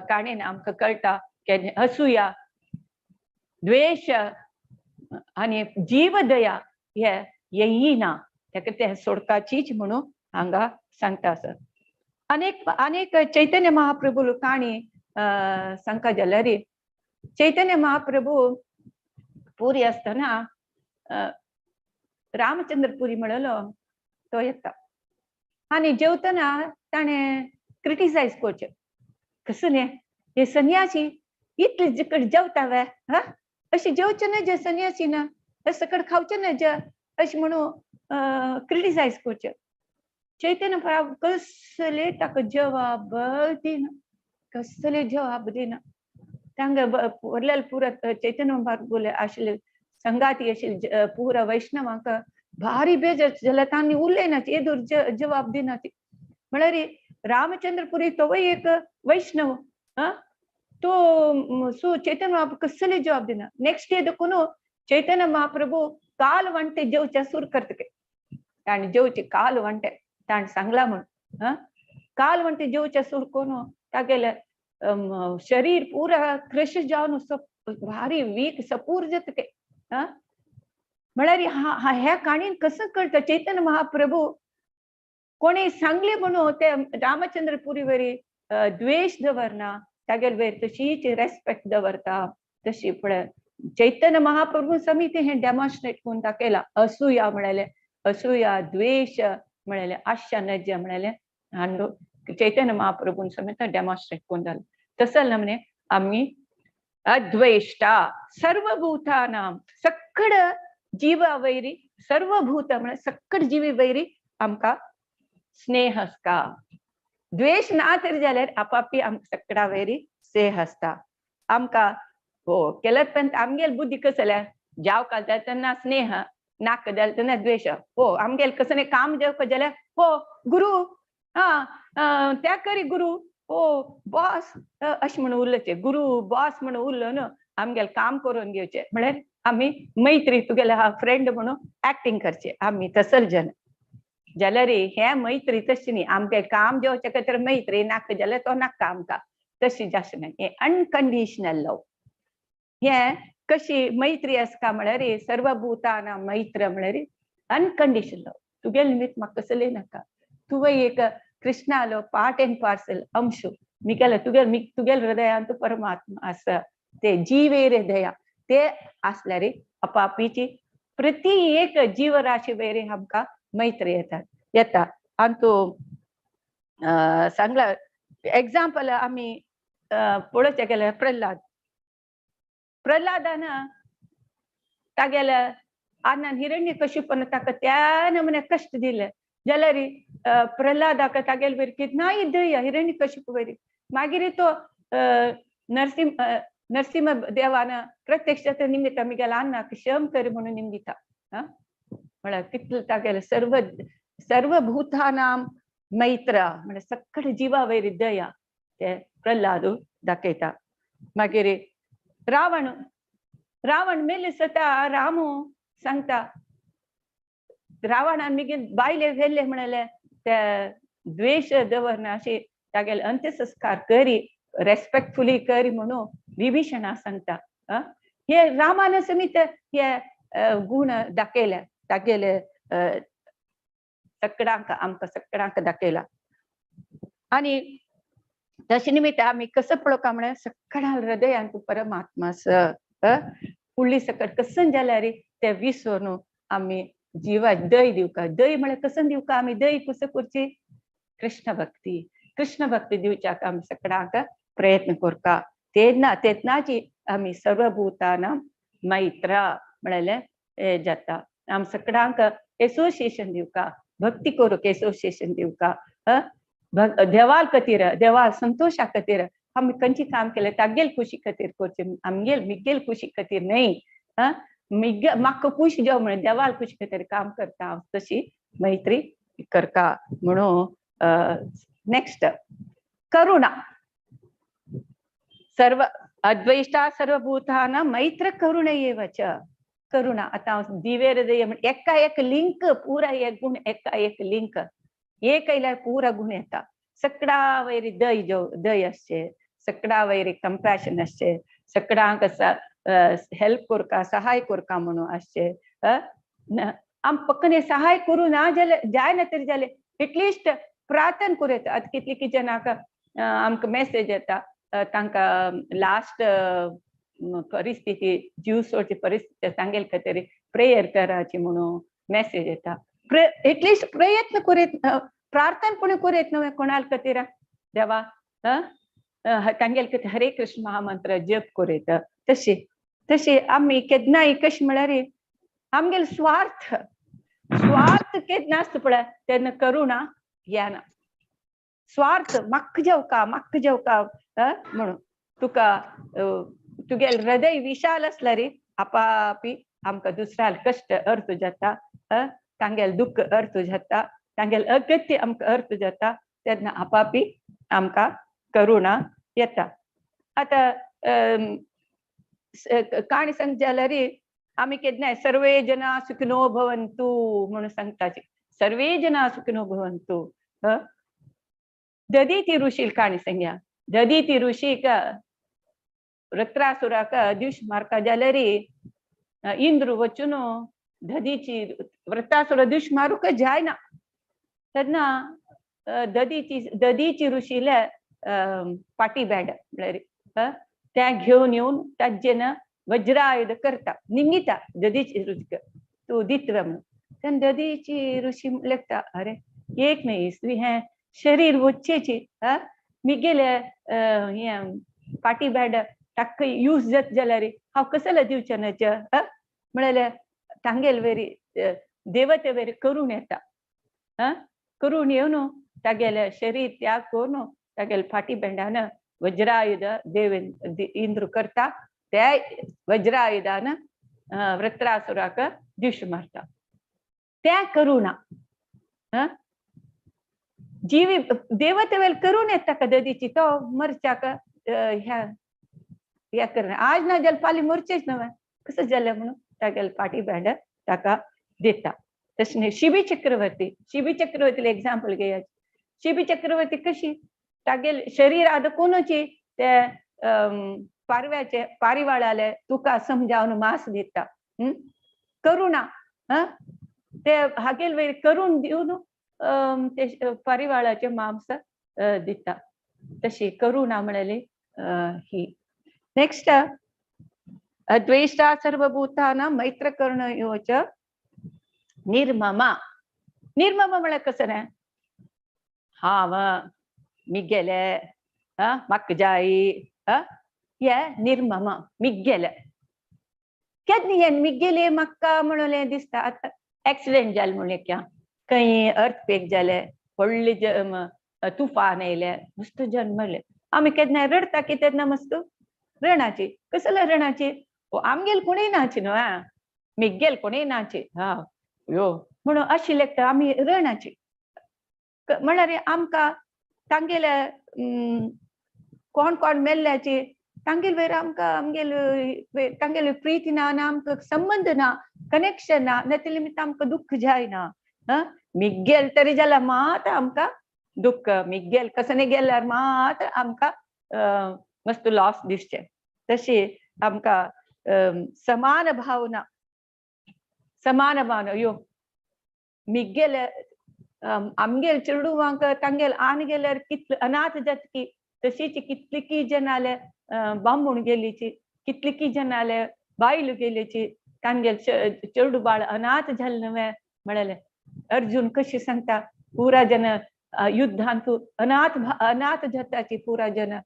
काणयेन आमकां कळटा केन्ना असूया द्वेश आनी जीवदया हे येयना, ताका ते सोडकाचीच म्हणून हांगा सांगता आसा. अनेक अनेक चैतन्य महाप्रभू काणी सांगता जाल्यार चैतन्य महाप्रभू पुरी आसतना रामचंद्र पुरी म्हणलो तो येता आनी जेवतना ताणें क्रिटिसायज करचें, कसं न्ही हे संन्यासी इतले जेवता वे, हा अशें जेवचें ना जे संन्यासी ना, अशें सकट खावचें ना जे, अशें म्हणून क्रिटिसायज करचें. चैतन्य प्रभू कसले ताका जवाब दिना, कसले जवाब दिना. तांगा व्हडले पुरा चैतन्य प्रभू आशिल्ले संगाती आशिल्ले पुरा वैष्णवांक भारी बेजार जाल्यार तांणी उलयना, येदोर जवाब दिना. म्हळ्यार रामचंद्रपुरी तोवूय एक वैष्णव, तो सो चैतन्य महाप्रभू कसले जवाब दिना. नेक्स्ट डे देखून चैतन्य महाप्रभू काल वंटे जेवच्या सुर करतके, ताणें जेवचे काल वंटे ताणें सांगला म्हूण, काल वंटे जेवच्या सुर करून तागेले शरीर पुरा क्रश जावन भारी वीक सपूर जातके. म्हळ्यार ह्या काणयेन कसं कळटा चैतन्य महाप्रभू कोणी सांगले म्हणून ते रामचंद्रपुरी वरी द्वेश दवरना, तागेले वयर तशीच रेस्पेक्ट दवरता. तशी पळय चैतन्य महाप्रभू समिती हें डेमॉन्स्ट्रेट करून दाखयला. असूया म्हळेले असूया द्वेश म्हळेले आशा नज म्हळेले हांडो चैतन्य महाप्रभून समेत डेमॉन्स्ट्रेट करून जालें. तसं म्हणे आमी अद्वेष्टा सर्वभूतानां सक्कड जीवा वैरी सर्वभूत म्हळ्यार सक्कड जीवी वैरी आमकां स्नेह आसता. द्वेश ना तरी जाल्यार आपापी आमकां सक्कडा वैरी स्नेह आसता. आमकां हो केल्यात पण आमगेल बुद्धी कसं जाल्या जाव काल तेन्ना स्नेह, नाका जाल्यार तेन्ना द्वेश. हो आमगेल कसं काम जेवका जाल्यार हो गुरु हा त्या करी गुरु हो बॉस अशें म्हणून उरलेचे, गुरु बॉस म्हणून उरलो न्हू आमगेले काम करून घेवचे. म्हळ्यार आमी मैत्री तुगेले हा फ्रेंड म्हणून एक्टिंग करचे आमी तसल जन. जाल्यार हे मैत्री तशी न्ही, आमगे काम जेवचे खातीर मैत्री, नाका जाल्यार तो नाका आमकां, तशी जास्त न्ही. हे अनकंडिशनल लव हे कशी मैत्री आसता म्हळ्यार सर्वभूताना मैत्र म्हळ्यार अनकंडिशनल लव. तुगेले निमित्त म्हाका कसलें नाका, तुवें एक कृष्णालो पार्ट एंड पार्सल अंश मिगेले तुगेल तुगेल हृदयांत परमात्मा आसा, ते जीवेर दया ते आसल्यार आपापीची प्रति एक जीवराशी वयर आमकां मैत्री येतात येता. आनी तूं सांगला एग्जाम्पल आमी पळोवचें गेल्यार प्रल्हाद, प्रल्हादान तागेल्या आनान हिरण्य कश्यपन ताका त्या नमुन्या कश्ट दिले जाल्यार प्रल्हादाक तागेले वयर कितनाय दया हिरण्य कश्यप वयर. मागीर तो नरसिंह देवान प्रत्यक्ष निमित्त मिगेल्या अन्नाक क्षम कर म्हणून निमित्ता, म्हळ्यार कितले तागेले सर्व सर्वभूतानां मैत्र म्हळ्यार सक्कड जिवा वयर दया ते प्रल्हाद दाखयता. मागीर रावण, रावण मेले सता रामू सांगता रावणान मिगे बायले व्हेल्ले म्हणले ते द्वेष दवरना अशी तागेले अंत्यसंस्कार करी, रेस्पेक्टफुली करी म्हणून विभीषणा सांगता. हे रामान समीत हे गुण दाखयले, तागेले सगळ्यांक, आमकां सगळ्यांक दाखयला. आनी तशें निमित्त आमी कसो पळोवका म्हळ्यार सगळ्या हृदयान तूं परमात्मा फुडली सकट कसन जाल्यार ते विसरून आमी जिवाक दय दिवका. दय म्हळ्यार कसन दिवका आमी? दय कसो करची? कृष्ण भक्ती. कृष्ण भक्ती दिवच्याक आमी सगळ्यांक प्रयत्न करता. तेन्ना तेन्नाची आमी सर्वभूतानां मैत्र म्हळ्यार जाता. आमी सगळ्यांक एसोसिएशन दिवका, भक्ती करूंक एसोसिएशन दिवका. देवाल खातीर, देवा संतोशा खातीर आमी खंयची काम केलें तागेल खुशी खातीर करचें, आमगेल मिगेल खुशी खातीर न्हय. मिगे म्हाका खुश जावं म्हणून देवाल खुशी खातीर काम करता हांव, तशी मैत्री करता म्हणून. नेक्स्ट करुणा. सर्व अद्वैष्टा सर्वभूतानां मैत्र करुणा एव च. करुणा आतां हांव दिवे हृदय एका एक लिंक, पुरा एक गुण एका एक लिंक, एक आयल्यार पुरा गुण येता. सगळा वयर दय दय आसचें, सगळा वयर कंपॅशन आसचें, सगळ्यांक हेल्प करका, सहाय करका म्हणून आसचें. आम पक्कने सहाय करूं ना जाल्यार जायना तरी जालें एटलिस्ट प्रार्थना करूं येता. आतां कितली कितें जाणांक आमकां मॅसेज येता, तांकां लास्ट परिस्थिती, जीव सोडची परिस्थिती, तांगेले खातीर प्रेयर कराची म्हणून मॅसेज येता. एटलिस्ट प्रयत्न करूं, प्रार्थना पण करूं येत न्हय कोणाल खातीर देवा, तांगेले खातीर हरे कृष्ण महामंत्र जप करूं येता. तशी तशी आमी केन्नाय कशें म्हळ्यार आमगेले स्वार्थ, स्वार्थ केन्ना आसता पळय तेन्ना करुणा येना. स्वार्थ म्हाका जेवका, म्हाका जेवका म्हणून तुका तुगेले हृदय विशाल आसल्यार आपापी आमकां दुसऱ्याल कश्ट अर्थ जाता, तांगेले दुख्ख अर्थ जाता, तांगेले अगत्य आमकां अर्थ जाता, तेन्ना आपापी आमकां करुणा येता. आतां काणी सांग जाल्यार आमी केन्नाय सर्वे जना सुखिनो भवन्तु म्हणून सांगताची. सर्वे जना सुखिनो भवन्तु. ददीती ऋषील काणी सांग्या. ददीती ऋषीक वृत्रासुराक द्यूश मारका जाल्यार इंद्र वचून ददीची वृत्तासुर द्यूश मारूंक जायना, तेन्ना ददीची ददीची ऋषीले पाटी बँड म्हळ्यार त्या घेवन येवन ताजेन वज्रायुध करता, निमिता ददीची ऋषीक तूं दितवे म्हणून. तेन्ना ददीची ऋषी लेखता, अरे एक न्हय इसवी हें शरीर वच्चेची मिगेले हें पाटी बँड ताका यूज जात जाल्यार हांव कसले दिवचें न्हय म्हळ्यार तांगेले वेरी देवते वेरी करून येता. करून येवन तागेले शरीर त्याग करून तागेले फाटी बँडान वज्रायुध देव इंद्र करता, त्या वज्रायुधान वृत्रासुराक द्यूश मारता. त्या करुणा जीवी देवते वेल करून येता का ददीची तो मरच्याक ह्या ह्या करना आज ना जाल्यार फाल्यां मरचेच न्हय, कसं जालें म्हणून तागेले पाटी बँड ताका दिता. तशें शिबी चक्रवर्ती, शिबी चक्रवर्तीले एग्जाम्पल घेयात. शिबी चक्रवर्ती कशी तागेले शरीर आतां कोणाची ते पारव्याचे पारिवाळाले तुका समजावन मास दिता, करुणा ते हागेल वयर करून दिवन ते परिवाळाचे मांस दिता. तशी करुणा म्हळ्यार ही. नेक्स्ट अद्वैष्टा सर्वभूतानां मैत्र कर्ण योच निर्ममा. निर्ममा म्हळ्यार कसं न्हय, हांव मिगेले म्हाका जाय हे निर्ममा मिगेले. केन्ना हे मिगेले म्हाका म्हणून दिसता. आतां एक्सिडेंट जालें म्हणलें क्या, खंय अर्थक्वेक जाले, व्हडले तुफान येयले, मस्त जन्मले, आमी केन्ना रडटा की तेन्ना मस्त रणाची. कसले रणाची? आमगेल कोणूय नाची न्हय, मिगेल कोणूय नाची हा यो म्हणून अशी लेखता आमी रणाची. म्हळ्यार आमकां तांगेले कोण कोण मेल्ल्याची तांगेल वयर आमकां आमगेल तांगेले प्रीती ना, ना आमकां संबंद ना, कनेक्शन ना, नातिले निमित्त आमकां दुख्ख जायना. मिगेल तरी जाल्यार मात आमकां दुःख मिगेल कसने गेल्यार मात्र आमकां मस्त लॉस दिसचें. तशी आमकां समान भावना, समान भावना यो मिगेल आमगेल चेडवांक तांगेल आन गेल्यार कितले अनाथ जातकी, तशीच कितली जनाले बांबूण गेलीची, कितली जनाले बायल गेलीची, तांगेल चेडू बाळ अनाथ जालें न्हय म्हळेलें. अर्जुन कशी सांगता पुरा जन युद्धांतु अनाथ अनाथ जाताची पुरा जन,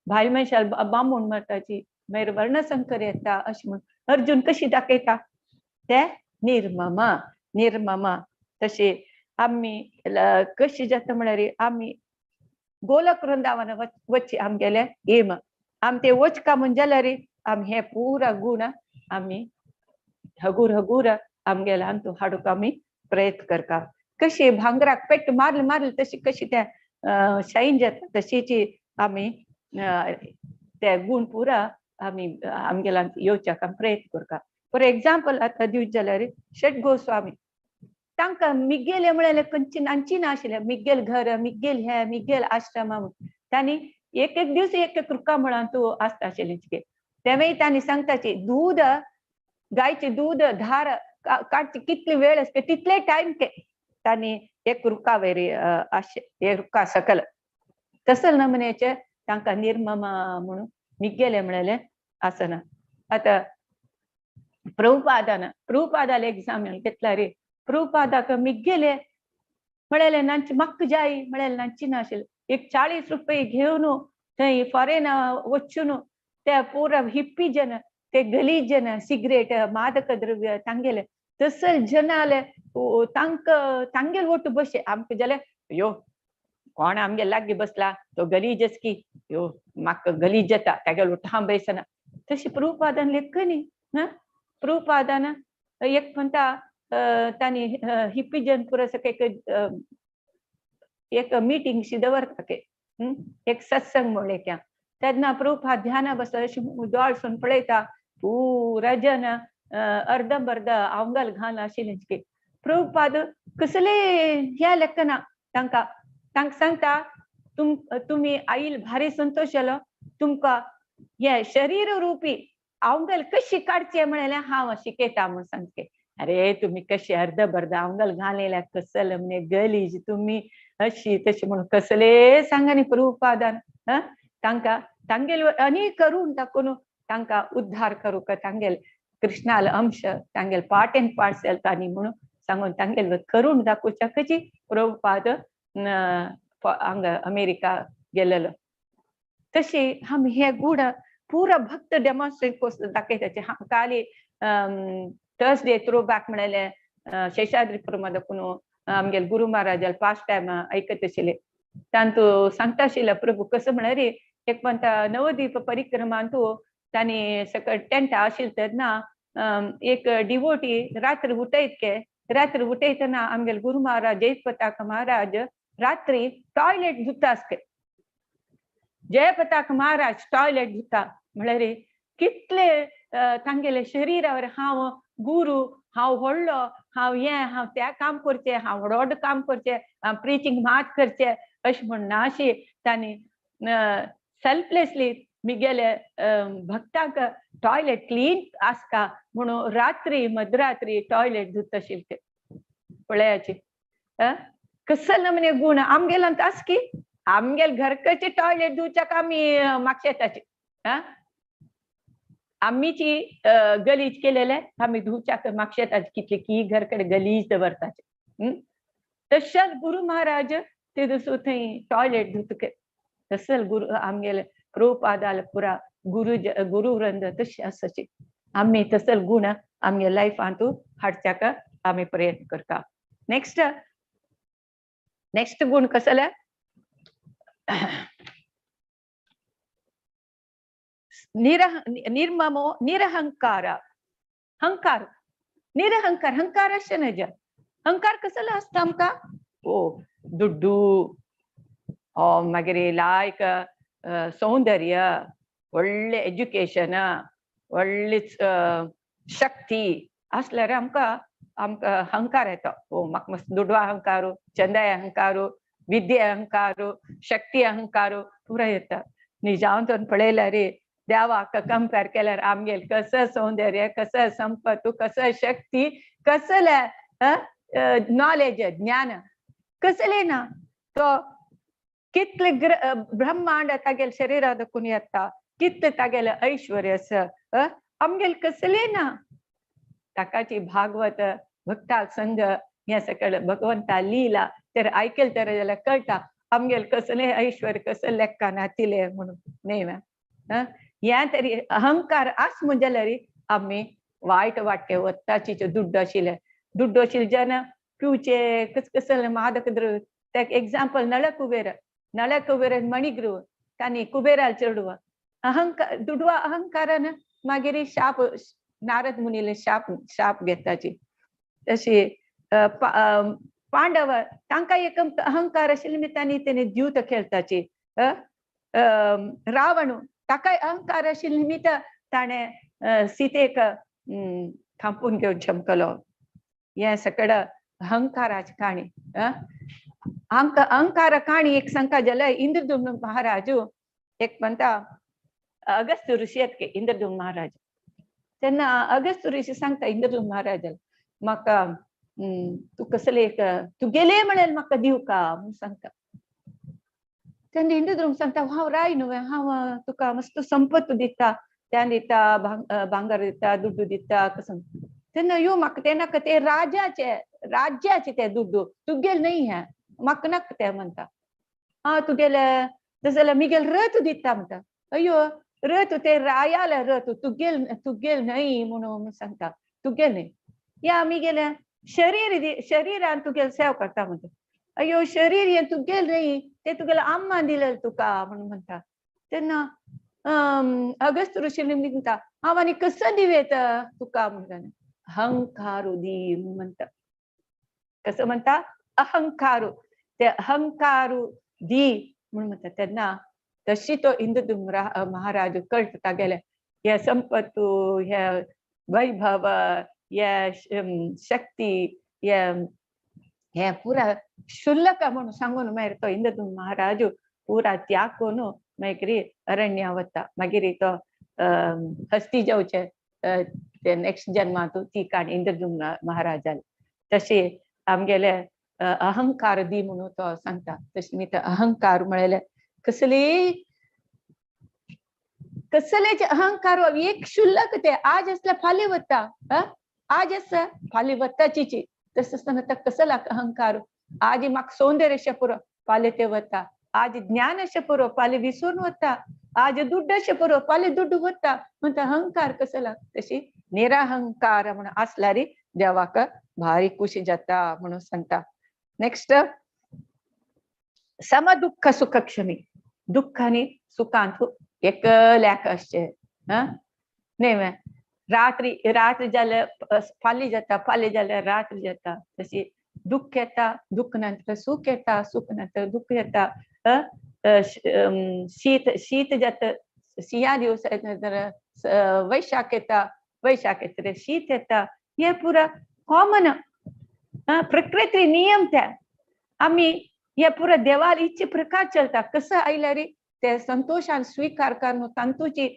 भायल मनशाल बांबूण मरताची, मागीर वर्णसंकर येता अशें म्हण अर्जुन कशी दाखयता ते निर्मम निर्मम. तशी आमी कशी जाता म्हळ्यार आमी गोलक वृंदावन वच्ची आमगेले एम, आम ते वचका म्हण जाल्यार आमी हे पुरा गुण आमी हगूर हगूर आमगेले अंतू हाडूंक आमी प्रयत्न करता. कशी भांगराक पेट मारले मारले तशी कशी ते शाईन जाता तशीच आमी ते गुण पुरा आमी आमगेल्या येवच्याक आमी प्रयत्न करता. फॉर एग्जाम्पल आतां दिवचे जाल्यार षट गोस्वामी तांकां मिगेले म्हळ्यार खंयची नांची नाशिल्लें, मिगेल घर, मिगेल हे, मिगेल आश्रम, तांणी एक एक दीस एक एक रुका म्हळां तूं आसता आशिल्लें. तेवूय तांणी सांगताची दूद गायचे दूद धार काडची कितली वेळ आसता तितले टायम के तांणी एक रुका वयर आशे एक रुका सकल तसल नमुन्याचे तांकां निर्मम म्हणून मिगेले म्हळेलें आसना. आतां प्रभुपादान प्रभुपादाले एग्जाम्पल घेतला रे, प्रभुपादाक मिगेले म्हळेलें नांची म्हाका जाय म्हळेलें नांची नाशिल्लें. एक 40 रुपये घेवन थंय फॉरेन वचून ते पुरा हिप्पी जन ते गलीज जन सिगरेट मादक द्रव्य तांगेले तसल जनाले तांकां तांगेल ಒಟ್ಟು बशे आमकां जाल्यार यो कोण आमगे लागीं बसला तो गलीजच की यो म्हाका गलीज जाता तागेलो ठाम बैसना. तशें प्रभुपादान लेख न्ही. प्रभुपादान एक म्हणटा तांणी हिप्पी जन पुरा एक एक मिटींग शी दवरता के एक सत्संग म्हणलें क्या. तेन्ना प्रभुपाद ध्याना बसला अशें दोळसून पळयता पुरा जन अर्दंबर्द आंगल घाल आशिल्लें. प्रभुपाद कसले ह्या लेखना तांकां तांकां सांगता तुमी आईल भारी संतोश जालो, तुमकां हे शरीर रुपी आंगल कशी काडचें म्हणलें हांव शिकयता म्हूण सांगते. अरे तुमी कशी अर्दबर्द आंगल घालेल्या कसल म्हणजे गलीज तुमी अशी तशी म्हणून कसले सांगा न्ही प्रभुपादान. तांकां तांगेल आनी करून दाखोवन तांकां उद्धार करूंक तांगेल कृष्णाल अंश तांगेल पार्ट एंड पार्सल तांणी म्हणून सांगून तांगेल करून दाखोवच्या कशी प्रभुपाद हांगा अमेरिका गेलेलो. तशी आमी हे गुण पुरा भक्त डेमॉन्स्ट्रेट दाखयताचे. काली थर्सडे थ्रो बॅक म्हणलें शेषाद्रीपुरम दाखोवन आमगेले गुरु महाराजाल पास्ट टायम आयकत आशिल्ले. तांतू सांगता आशिल्ले प्रभू कसो म्हळ्यार एक म्हणटा नवदीप परिक्रमांतू तांणी सकयल टेंट आशिल्लें तेन्ना एक डिवोटी रात्री उठयत के रात्री उठयतना आमगेले गुरु महाराज जयपताक महाराज रात्री टॉयलेट धुता आसते. जयपताक महाराज टॉयलेट धुता म्हळ्यार कितले तांगेले शरीरावर हांव गुरु, हांव व्हडलो, हांव हें, हांव तें काम करचें, हांव व्हड काम करचें, हांव प्रिचींग मात करचें अशें म्हणना अशी तांणी सेल्फलेसली मिगेले भक्तांक टॉयलेट क्लीन आसता म्हणून रात्री मध्यरात्री टॉयलेट धुता आशिल्ले ते पळयाची. कसल नमने गुण आमगेलांत आस की आमगेल घरकचे टॉयलेट धुवच्याक आमी मागशेताची. आमीची गलीज केलेले आमी धुवच्याक मागशेताची कितले की घरकडे गलीज दवरताचे. तशेंच गुरु महाराज ते दुसरो थंय टॉयलेट धुतके तसल गुरु आमगेले प्रभुपादाल पुरा गुरु गुरु वृंद तशें आसाची. आमी तसल गुण आमगे लायफांतू हाडच्याक आमी प्रयत्न करता. नेक्स्ट नेक्स्ट गुण कसले निर्ममो निरहंकार. हंकार निरहंकार हंकार अशें न्हय, हंकार कसलो आसता आमकां? ओ दुड्डू, मागीर लायक सौंदर्य, व्हडलें एज्युकेशन, व्हडली शक्ती आसल्यार आमकां आमकां हंकार येता. ओ म्हाका मस्त दुडवा अहंकारू, चंदाय अहंकारू, विद्ये अहंकार, शक्ती अहंकार पुरा येता. निजावंत पळयल्यार रे देवाक कंपेर केल्यार आमगेल कसं सौंदर्य, कसं संपत्तू, कसं शक्ती, कसले नॉलेज, ज्ञान कसले ना. तो कितले ब्रह्मांड तागेल शरीरा दखून येता, कितले तागेले ऐश्वर्य आसा, आमगेल कसले ना. ताकाची भागवत भक्ता संग हे सगळं भगवंता लीला तर ऐकेल तर जाल्यार कळटा आमगेल कसले ऐश्वर्य कसं लेक्का नातिले म्हणून न्ही. हें तरी अहंकार आस म्हण जाल्यार आमी वायट वाटे वताची. दुड्डो आशिल्ले, दुड्डो आशिल्ले जन पिवचे कस कसले मादक द्रव्य. ताका एग्जाम्पल नळकुबेर, नळकुबेर मणिग्रीव तांणी कुबेराल चेडवा अहंकार दुडवा अहंकारान मागीर शाप नारद मुनीले शाप शाप घेताची. तशी पांडव तांकां एक अहंकार आशिल्ले निमित्तान तेणी द्यूत खेळताची. रावण ताकाय अहंकार आशिल्ले निमित्त ताणें सीतेक थांपून घेवन चमकलो. हें सगळं अहंकाराची काणी. अहंकार काणी एक सांगता जाल्यार इंद्रदुम्न महाराज एक म्हणटा अगस्त्य ऋषी येत इंद्रदुम्न महाराज. तेन्ना अगस्त्य ऋषी सांगता इंद्रदुम्न महाराजाला म्हाका तूं कसले एक तुगेले म्हणल्यार म्हाका दिवका म्हणून सांगता. तेन्ना इंद्रद्रुम सांगता हांव राय न्हू, हांव तुका मस्त संपत्त दिता, त्यान दिता, भांगर दिता, दुड्डू दिता कसं. तेन्ना यो म्हाका ते नाका, ते राजाचे राज्याचे ते दुड्डू तुगेल न्हय हें, म्हाका नाका ते म्हणटा. आं तुगेले तशें जाल्यार मिगेल रथ दिता म्हणटा. अय्यो रथ ते रायाले रथ तुगेल तुगेल न्हय म्हणून सांगता, तुगेल न्हय. या मिगेले शरीर शरीरान तुगेल सेव करता म्हणटा. अय्यो शरीर हें तुगेल न्हय, ते तुगेले अम्मा दिलें तुका म्हणून म्हणटा. तेन्ना अगस्त ऋषी म्हणटा हांव आनी कसं दिवेत तुका म्हणटा. अहंकारू दी म्हणटा. कसं म्हणटा? अहंकारू, ते अहंकारू दी म्हणून म्हणटा. तेन्ना तशी तो इंद्रदुम्न महाराज कळटा तागेले हे संपत्तू, हे वैभव, हे शक्ती, हे हे पुरा क्षुल्लक म्हणून सांगून मागीर तो इंद्रदुम्न महाराज पुरा त्याग करून मागीर अरण्या वता. मागीर तो हस्ती जावचे ते नेक्स्ट जन्मांत ती काणी इंद्रदुम्न महाराजाली. तशें आमगेले अहंकार दी म्हणून तो सांगता. तशें मी अहंकार म्हळेले कसली कसलेचे अहंकार एक क्षुल्लक ते आज असल्या फाल्यां वता, आज आसा फाल्यां वताचीची. तशें आसतना तो कसलो अहंकार, आज म्हाका सौंदर्य अशें पुरो फाल्यां ते वता, आज ज्ञान अशें पुरो फाल्यां विसरून वता, आज दुड्ड अशें पुरो फाल्यां दुड्ड वता. म्हणटा अहंकार कसलो. तशी निरहंकार म्हणून आसल्यार देवाक भारी खुशी जाता म्हणून सांगता. नेक्स्ट समदुःख सुख क्षमी. दुःख आनी सुखांत एकल्याक आसचें न्हय. रात्री रात्र जाल्यार फाल्यां जाता, फाल्यां जाल्यार रात्र जाता. तशी दुःख येता, दुःख नंतर सुख येता, सुख नंतर दुःख येता. शीत शीत जाता, शिंया दिवस नंतर वैशाख येता, वैशाख येता शीत येता. हे पुरा कॉमन प्रकृती नियम ते. आमी हे पुरा देवाल इच्छे प्रकार चलता. कसं आयल्यार ते संतोषान स्वीकार करून तांतूची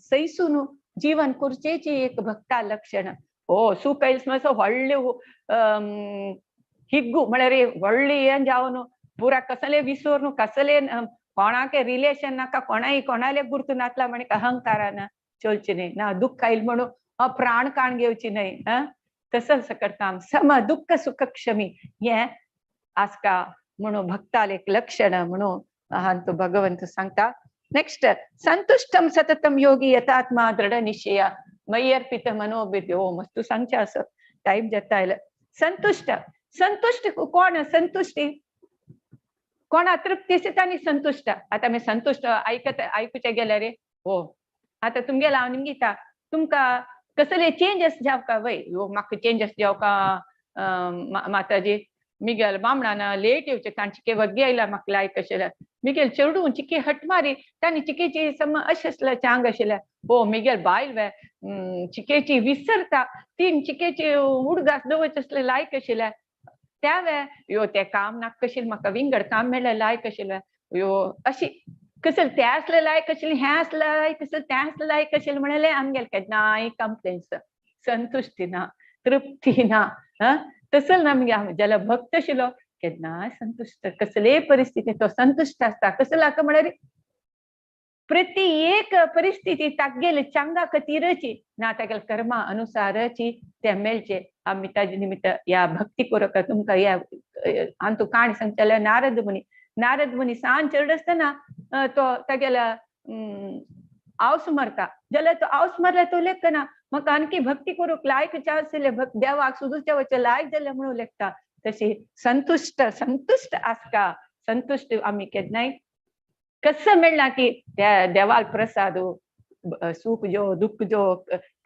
सैसून जीवन करचेची एक भक्ता लक्षण. हो सुख आयलें मातसो व्हडले हिग्गू म्हळ्यार व्हडली हें जावन पुरा कसले विसरून कसले कोणाके रिलेशन नाका, कोणाय कोणाले गुर्तू नातला म्हण अहंकारान चलची न्हय ना. दुःख आयलें म्हणून प्राण काण घेवची न्हय. तसं सकट काम सम दुःख सुख क्षमी हें आसका म्हणून भक्ताल एक लक्षण म्हणून हांतू भगवंत सांगता. नेक्स्ट संतुष्टम सततम योगी यथात्मा दृढ निश्चय मय्यर्पित मनोबुद्धी. हो मस्त सांगचें असं टायम जाता आयलो. संतुष्ट संतुष्ट कोण? संतुष्टी कोणा तृप्ती आसता आनी संतुष्ट. आतां आमी संतुष्ट आयकत आयकुचें गेल्यार रे हो आतां तुमगेलो हांव निमगिता तुमकां कसले चेंजस जावका वय यो म्हाका चेंजस जावका माताजी मिगेल बामणान लेट येवचें तांचे चिके वग्गी आयला म्हाका लायक आशिल्लें मिगेल चेडूं चिके हट मारी तांणी चिकेची सम अशें आसलें चांग आशिल्लें. हो मिगेल बायल वे चिकेची विसरता तीन चिकेची उडगास दवरचे आसले लायक आशिल्लें. त्या वेळ यो ते काम नाका कशील म्हाका विंगड काम मेळ्ळें लायक आशिल्लें यो अशी कसल तें आसलें लायक आशिल्लें हें आसलें लायक आशिल्लें तें आसलें लायक आशिल्लें म्हणलें आमगेलें केन्नाय कंप्लेन्स, संतुश्टी ना, तृप्ती ना. तसं ना आमगे जाल्यार भक्त आशिल्लो केन्नाय संतुश्ट, कसलेय परिस्थिती तो संतुश्ट आसता. कसलो हाका म्हळ्यार प्रति एक परिस्थिती तागेले चांगा खातीरची ना तागेले कर्मा अनुसारची ते मेळचे. आमी ताजे निमित्त ह्या भक्ती करूंक तुमकां ह्या हांतू काणी सांगतले. नारद मुनी, नारद मुनी सान चेडो आसतना तो तागेल्या आवस मरता जाल्यार तो आवस मरल्यार तो लेखना म्हाका आणखी भक्ती करूंक लायक चान्स दिले, भक्त देवाक सुदूच्या वचचे लायक जालें म्हणून लेखता. तशी संतुश्ट संतुश्ट आसता. संतुश्ट आमी केन्नाय कसं मेळना की त्या देवाल प्रसाद सुख जो दुःख जो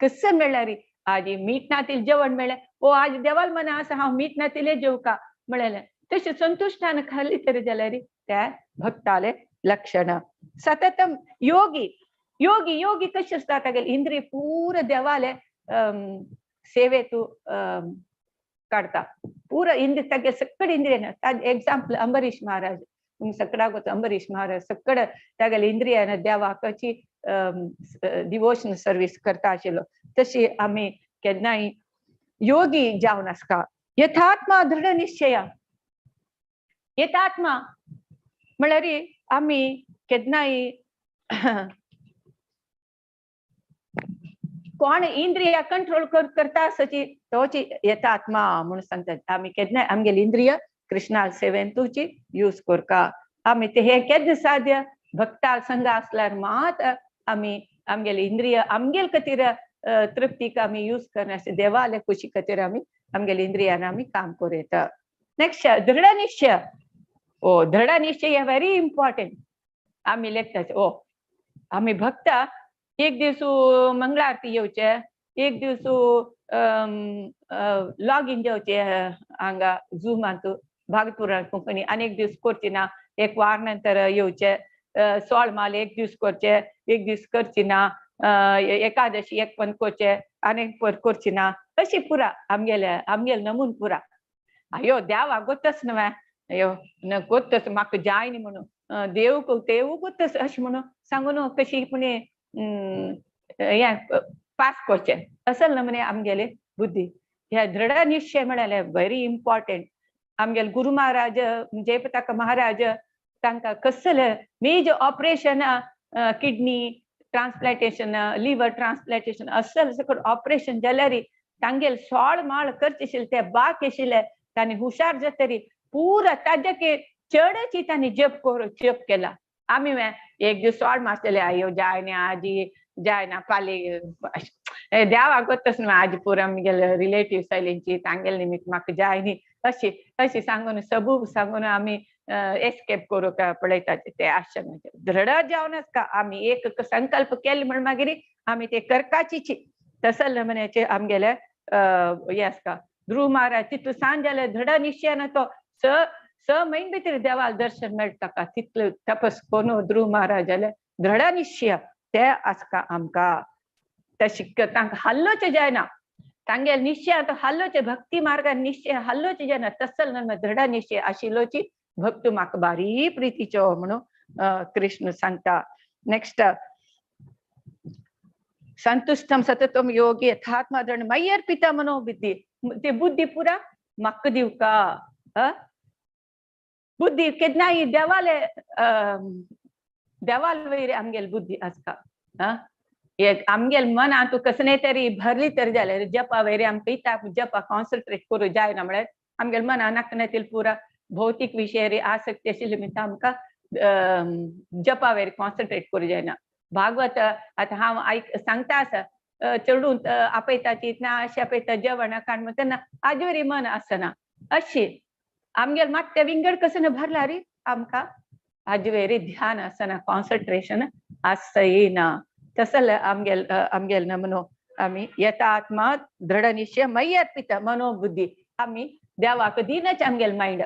कसं मेळ्ळ्यार आज मीठ ना तिले जेवण मेळ्ळें, ओ आज देवाल मना आसा हांव मीठ ना तिले जेवका म्हणलें, तशें संतुश्टान खाली तरी जाल्यार त्या भक्ताले लक्षण. सततम योगी, योगी योगी कशें आसता तागेले इंद्रिय पुरा देवाले सेवेतू काडता, पुरा इंद्रिय तागे सगळे इंद्रिय. एग्जाम्पल अंबरीश महाराज, तुमकां सगळ्याक गोत अंबरीश महाराज सगळे तागेले इंद्रियान देवाकची डिवोशन सर्वीस करता आशिल्लो. तशी आमी केन्नाय योगी जावन आसता. यथात्मा दृढ निश्चय, यथात्मा म्हळ्यार आमी केन्नाय कोण इंद्रिया कंट्रोल करता आसची तोची यथात्मा म्हणून सांगतात. आमी केन्नाय आमगेली इंद्रिय कृष्णा सेवेन तुची यूज करका. आमी ते हे केन्ना साध्य भक्ता संग आसल्यार मात आमी आमगेली इंद्रिय आमगेल खातीर तृप्तीक आमी यूज करना, देवाले खुशी खातीर आमी आमगेले इंद्रियान आमी काम करूं येता. नेक्स्ट दृढ निश्चय. ओ दृढ निश्चय हे व्हेरी इम्पॉर्टंट. आमी लेखतात ओ आमी भक्त एक दीस मंगळारती येवचे, एक दीस लॉग इन जावचे हांगा झुमांत भागपुराण कोंकणी, आनी एक दीस करची ना, एक वार नंतर येवचे, सोळ माल एक दीस करचे, एक दीस करची ना, एकादशी एक पण करचे आनी एक पण करची ना, अशी पुरा आमगेले आमगेले नमून पुरा. अयो देवा गोतच न्हय, अयो न गोतच म्हाका जाय न्ही म्हणून देव देव गोतच अशें म्हणून सांगून कशी पुणे हें पास करचें असल ना म्हणे आमगेले बुद्धी. ह्या दृढ निश्चय म्हळ्यार व्हेरी इम्पॉर्टंट. आमगेले गुरु महाराज जयपताका महाराज तांकां कसले major operation, kidney transplantation, liver transplantation असल सगळें ऑपरेशन जाल्यार तांगेले सोळ माळ करचे आशिल्ले ते बाकी आशिल्ले तांणी हुशार जातरी पुरा ताजे चडची तांणी जप जप केला. आमी एक दीस सोळ मारतले आयो जाय न्ही आजी जाय ना पाली देवाक गोतच न्हय आज पुरा आमगेले रिलेटिव्स आयलेंची तांगेले निमित्त म्हाका जाय न्ही अशी अशी सांगून सबूब सांगून आमी एस्केप करूंक पळयतात. ते आसचे दृढ जावन आसता. आमी एक संकल्प केले म्हण मागीर आमी ते करकाचीची तसल म्हण्याचे आमगेले हें आसता. ध्रुव महाराज तितलो सांज जाल्यार दृढ निश्चयान तो स म्हयने भितर देवाक दर्शन मेळटा ताका, तितलो तपस करून ध्रुव महाराज जाल्यार दृढ निश्चय ते आसता आमकां. तशें तांकां हाल्लोचें जायना, तांगेले निश्चय तो हाल्लोचे भक्ती मार्गान निश्चय हाल्लोचें जायना, तसल दृढ निश्चय आशिल्लोची भक्त म्हाका बारी प्रितीचो म्हणून कृष्ण सांगता. नेक्स्ट संतुष्टम सततम योगी यथात्मा दृढ मय्यर्पिता मनोबुद्धी. ते बुद्धी पुरा म्हाका दिवका. बुद्धी केन्नाय देवाले देवाल वयर आमगेली बुद्धी आसता. एक आमगेल मनांत कसले तरी भरली तरी जाल्यार जपा वयर आमकां इताक जपा कॉन्सन्ट्रेट करूं जायना म्हळ्यार आमगेल मना नाका नातील पुरा भौतीक विशय आसक्ती आशिल्ली म्हणटा आमकां जपा वयर कॉन्सन्ट्रेट करूं जायना. भागवत आतां हांव आयक सांगता आसा चेडून आपयता ती ना अशें आपयता जेवणा काण म्हणटा तेन्ना आजवरी मन आसना. अशी आमगेल मात ते विंगड कसं भरला रे आमकां आजवेरी ध्यान आसना, कॉन्सन्ट्रेशन आसना. तसल आमगेल आमगेल नमनो आमी यथात्मा दृढ निश्चय मय्यर्पित मनोबुद्धी. आमी देवाक दिनच आमगेल मायंड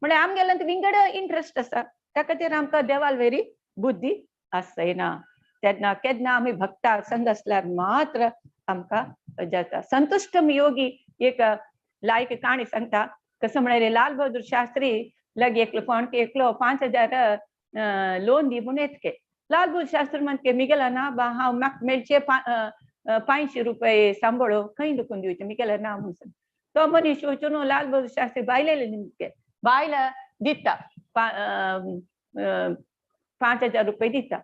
म्हळ्यार आमगेल्यान विंगड इंट्रस्ट आसा, त्या खातीर आमकां देवाल वेरी बुद्धी आसना. तेन्ना केन्ना आमी भक्ता संग आसल्यार मात्र आमकां जाता. संतुश्टम योगी एक लायक काणी सांगता. कसं म्हळ्यार लाल बहादूर शास्त्री लगे एकलो कोण एकलो 5,000 लोन दी म्हणून येतके. लाल बहादूर शास्त्री म्हणके मिगेला ना बा हांव म्हाका मेळचे 500 रुपये सांबळो खंय दुखून दिवचे मिगेला ना म्हणून. तो मनीस वचून लाल बहादूर शास्त्री बायलेले निमके बायला दिता 5,000 रुपये दिता.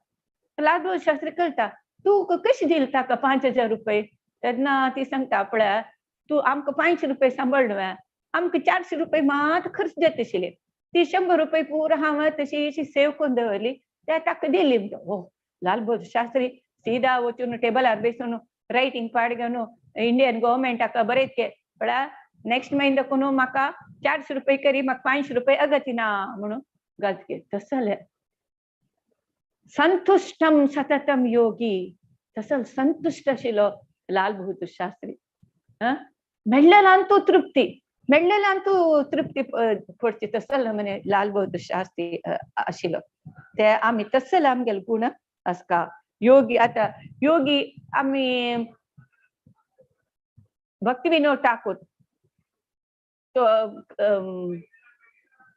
लाल बहादूर शास्त्री कळटा तूं कशी दिल ताका 5,000 रुपये. तेन्ना ती सांगता पळय तूं आमकां 500 रुपये सांबाळ न्हय, आमकां 400 रुपये मात खर्च जाता आशिल्ले, ती 100 रुपये पुरा हांव तशी अशी सेव करून दवरली त्या ताका दिली. हो लाल बहादूर शास्त्री सीधा वचून टेबलार बेसून रायटींग पाड घेवन इंडियन गव्हर्मेंटाक बरयत पळय नेक्स्ट म्हयन्या कोण म्हाका 400 रुपये करी म्हाका 500 रुपये अगती ना म्हणून घालतके. तसले संतुष्टम सततम योगी, तसल संतुष्ट आशिल्लो लाल बहादूर शास्त्री. मेळ्ळेलांतू तृप्ती, मेळ्ळेलांतू तृप्ती पडची तसल म्हणे लाल बहादूर शास्त्री आशिल्लो. ते आमी तसल आमगेले गुण आसका योगी. आतां योगी आमी भक्ती विनोद ठाकूर तो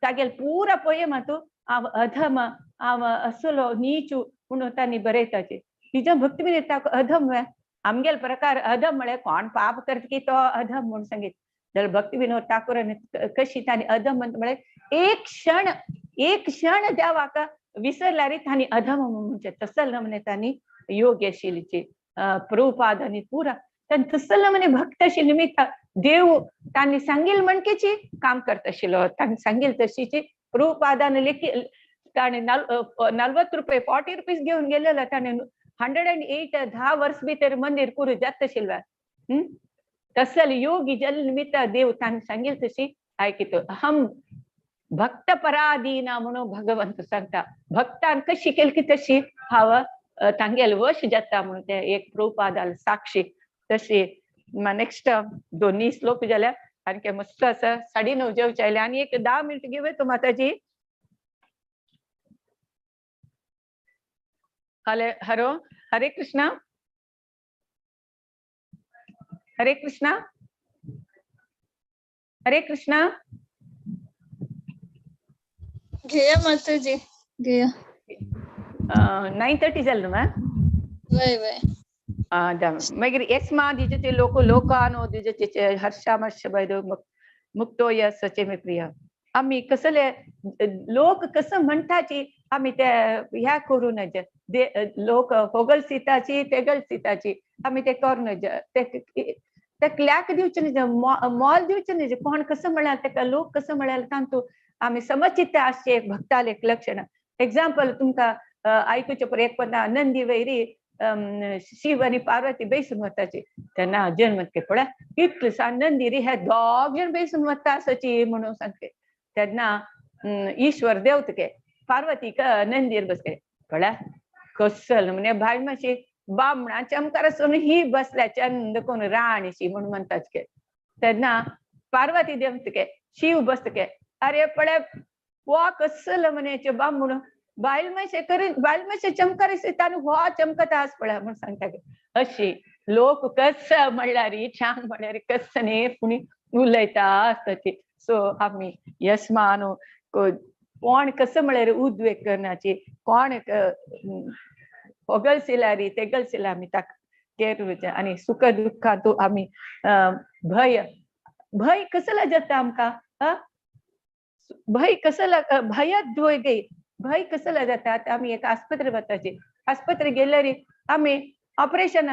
तागेल पुरा पोयम तू हांव अधम हांव असलो नीचू म्हणून तांणी बरयताचे. तिच्या भक्ती विनोद ठाकूर अधम आमगेल प्रकार अधम म्हळ्यार कोण पाप करता की तो अधम म्हणून सांगीत. जाल्यार भक्ती विनोद ठाकूरान कशी तांणी अधम म्हळ्यार एक क्षण, एक क्षण देवाक विसरल्यार तांणी अधम म्हणचे तसल म्हणे तांणी योगी आशिल्लीची प्रभुपाद आनी पुरा तांणी तसल म्हणे भक्त आशिल्ली निमित्त देव तांणी सांगील म्हणकेची काम करता आशिल्लो. तांणी सांगील तशीची प्रभुपादान लेखी ताणें 40 रुपये 40 रुपीज घेवन गेलेलो ताणें 108 10 वर्स भितर मंदिर पुरो जाता आशिल्लें. तसल योगी जल निमित्त देव तांणी सांगील तशी आयकितो. अहम भक्त पराधीना म्हणून भगवंत सांगता भक्तान कशी केली की तशी हांव तांगेल वश जाता म्हणून ते एक प्रभुपादाल साक्षी. तशी नेक्स्ट दोन्ही श्लोक जाल्यार आणखी मस्त असं 9:30 जेवचे आयले आणि एक 10 मिनिट घेऊया तो माताजी. हरे हरो हरे कृष्णा हरे कृष्णा हरे कृष्णा. घेया माताजी घेया. 9:30 झालं ना? वय वय. मागीर यस्मा दिजते लोक लोकानो दिजते हर्षामर्ष भैरव मुक्तो य सचे मे प्रिय. आम्ही कसले लोक कसं म्हणताची आम्ही ते ह्या करू नज, लोक होगल सीताची तेगल सीताची आम्ही ते करू नज, ते क्लॅक दिवचे नज, मॉल दिवचे नज. कोण कसं म्हळ्यार तेका लोक कसं म्हळ्यार तांतू आम्ही समचित्त आसचे एक भक्ताले एक लक्षण. एक्झाम्पल तुमकां आयकुचे पळय एक पन्ना नंदी वैरी शिव आणि पार्वती बेसून वताची तेन्ना अर्जुन म्हणके पळय इतले सान नंदी रे हे दोग जण बेसून वता आसाची म्हणून सांगते. तेन्ना ईश्वर देवतके पार्वतीक नंदीर बसके पळय कसल म्हणजे भाय मातशी बामणा चमकार आसून ही बसल्या चंद कोण राणीशी म्हणून म्हणतात के. तेन्ना पार्वती देवतके शिव बसतके अरे पळय वा कसल म्हणे बामण बायल मातशे करी बायल मातशे चमकार ताणें हो चमकता आस पळय म्हणून सांगता. अशी लोक कस म्हणल्यार छान म्हणल्यार कस न्ही पुणी उलयता आसताची. सो आमी यस्मान कोण कसं म्हळ्यार उद्वेग करण्याची कोण होगलसिल्यारी तेगलसिल्यार आमी ताका केर आनी सुख दुःखांतू आमी भय भय कसला जाता आमकां. भय कसला भयात धुय भय कसला जाता. आतां आमी एका आस्पत्रे वताची आस्पत्रे गेल्यार आमी ऑपरेशन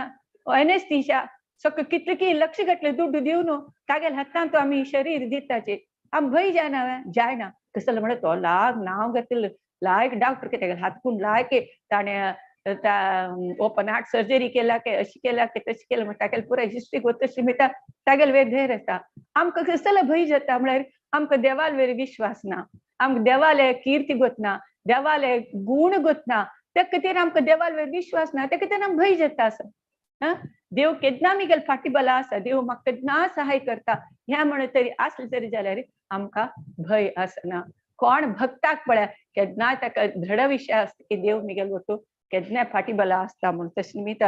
एनेस्थीशा सगळें कितले की लक्ष घातले दुड्डू दिवन तागेले हातांत आमी शरीर दिताचे आम भंय जायना जायना. कसलो म्हणल्यार तो लाग नांव घेतले लायक डॉक्टर के तागेले हातकून लायक ताणें ओपन हार्ट सर्जरी केला के अशी केला के तशी केला म्हणटा तागेले पुराय हिस्ट्री तशी मेळटा तागेले वेर धैर्य आसता. आमकां कसलो भंय जाता म्हळ्यार आमकां देवाल वेर विश्वास ना, आमकां देवाले कीर्ती गोतना, देवाले गुण गोतना, त्या खातीर आमकां देवाल वेर विश्वास ना, त्या खातीर आमकां भंय जाता आसा. देव केन्ना मिगेल फाटी बला आसा, देव म्हाका केन्ना सहाय करता ह्या म्हणून तरी आसलें तरी जाल्यार आमकां भंय आसना. कोण भक्ताक पळय केन्ना ताका दृढ विशय आसता की देव मिगेल वटू केन्ना फाटी बला आसता म्हणून. तशें निमित्त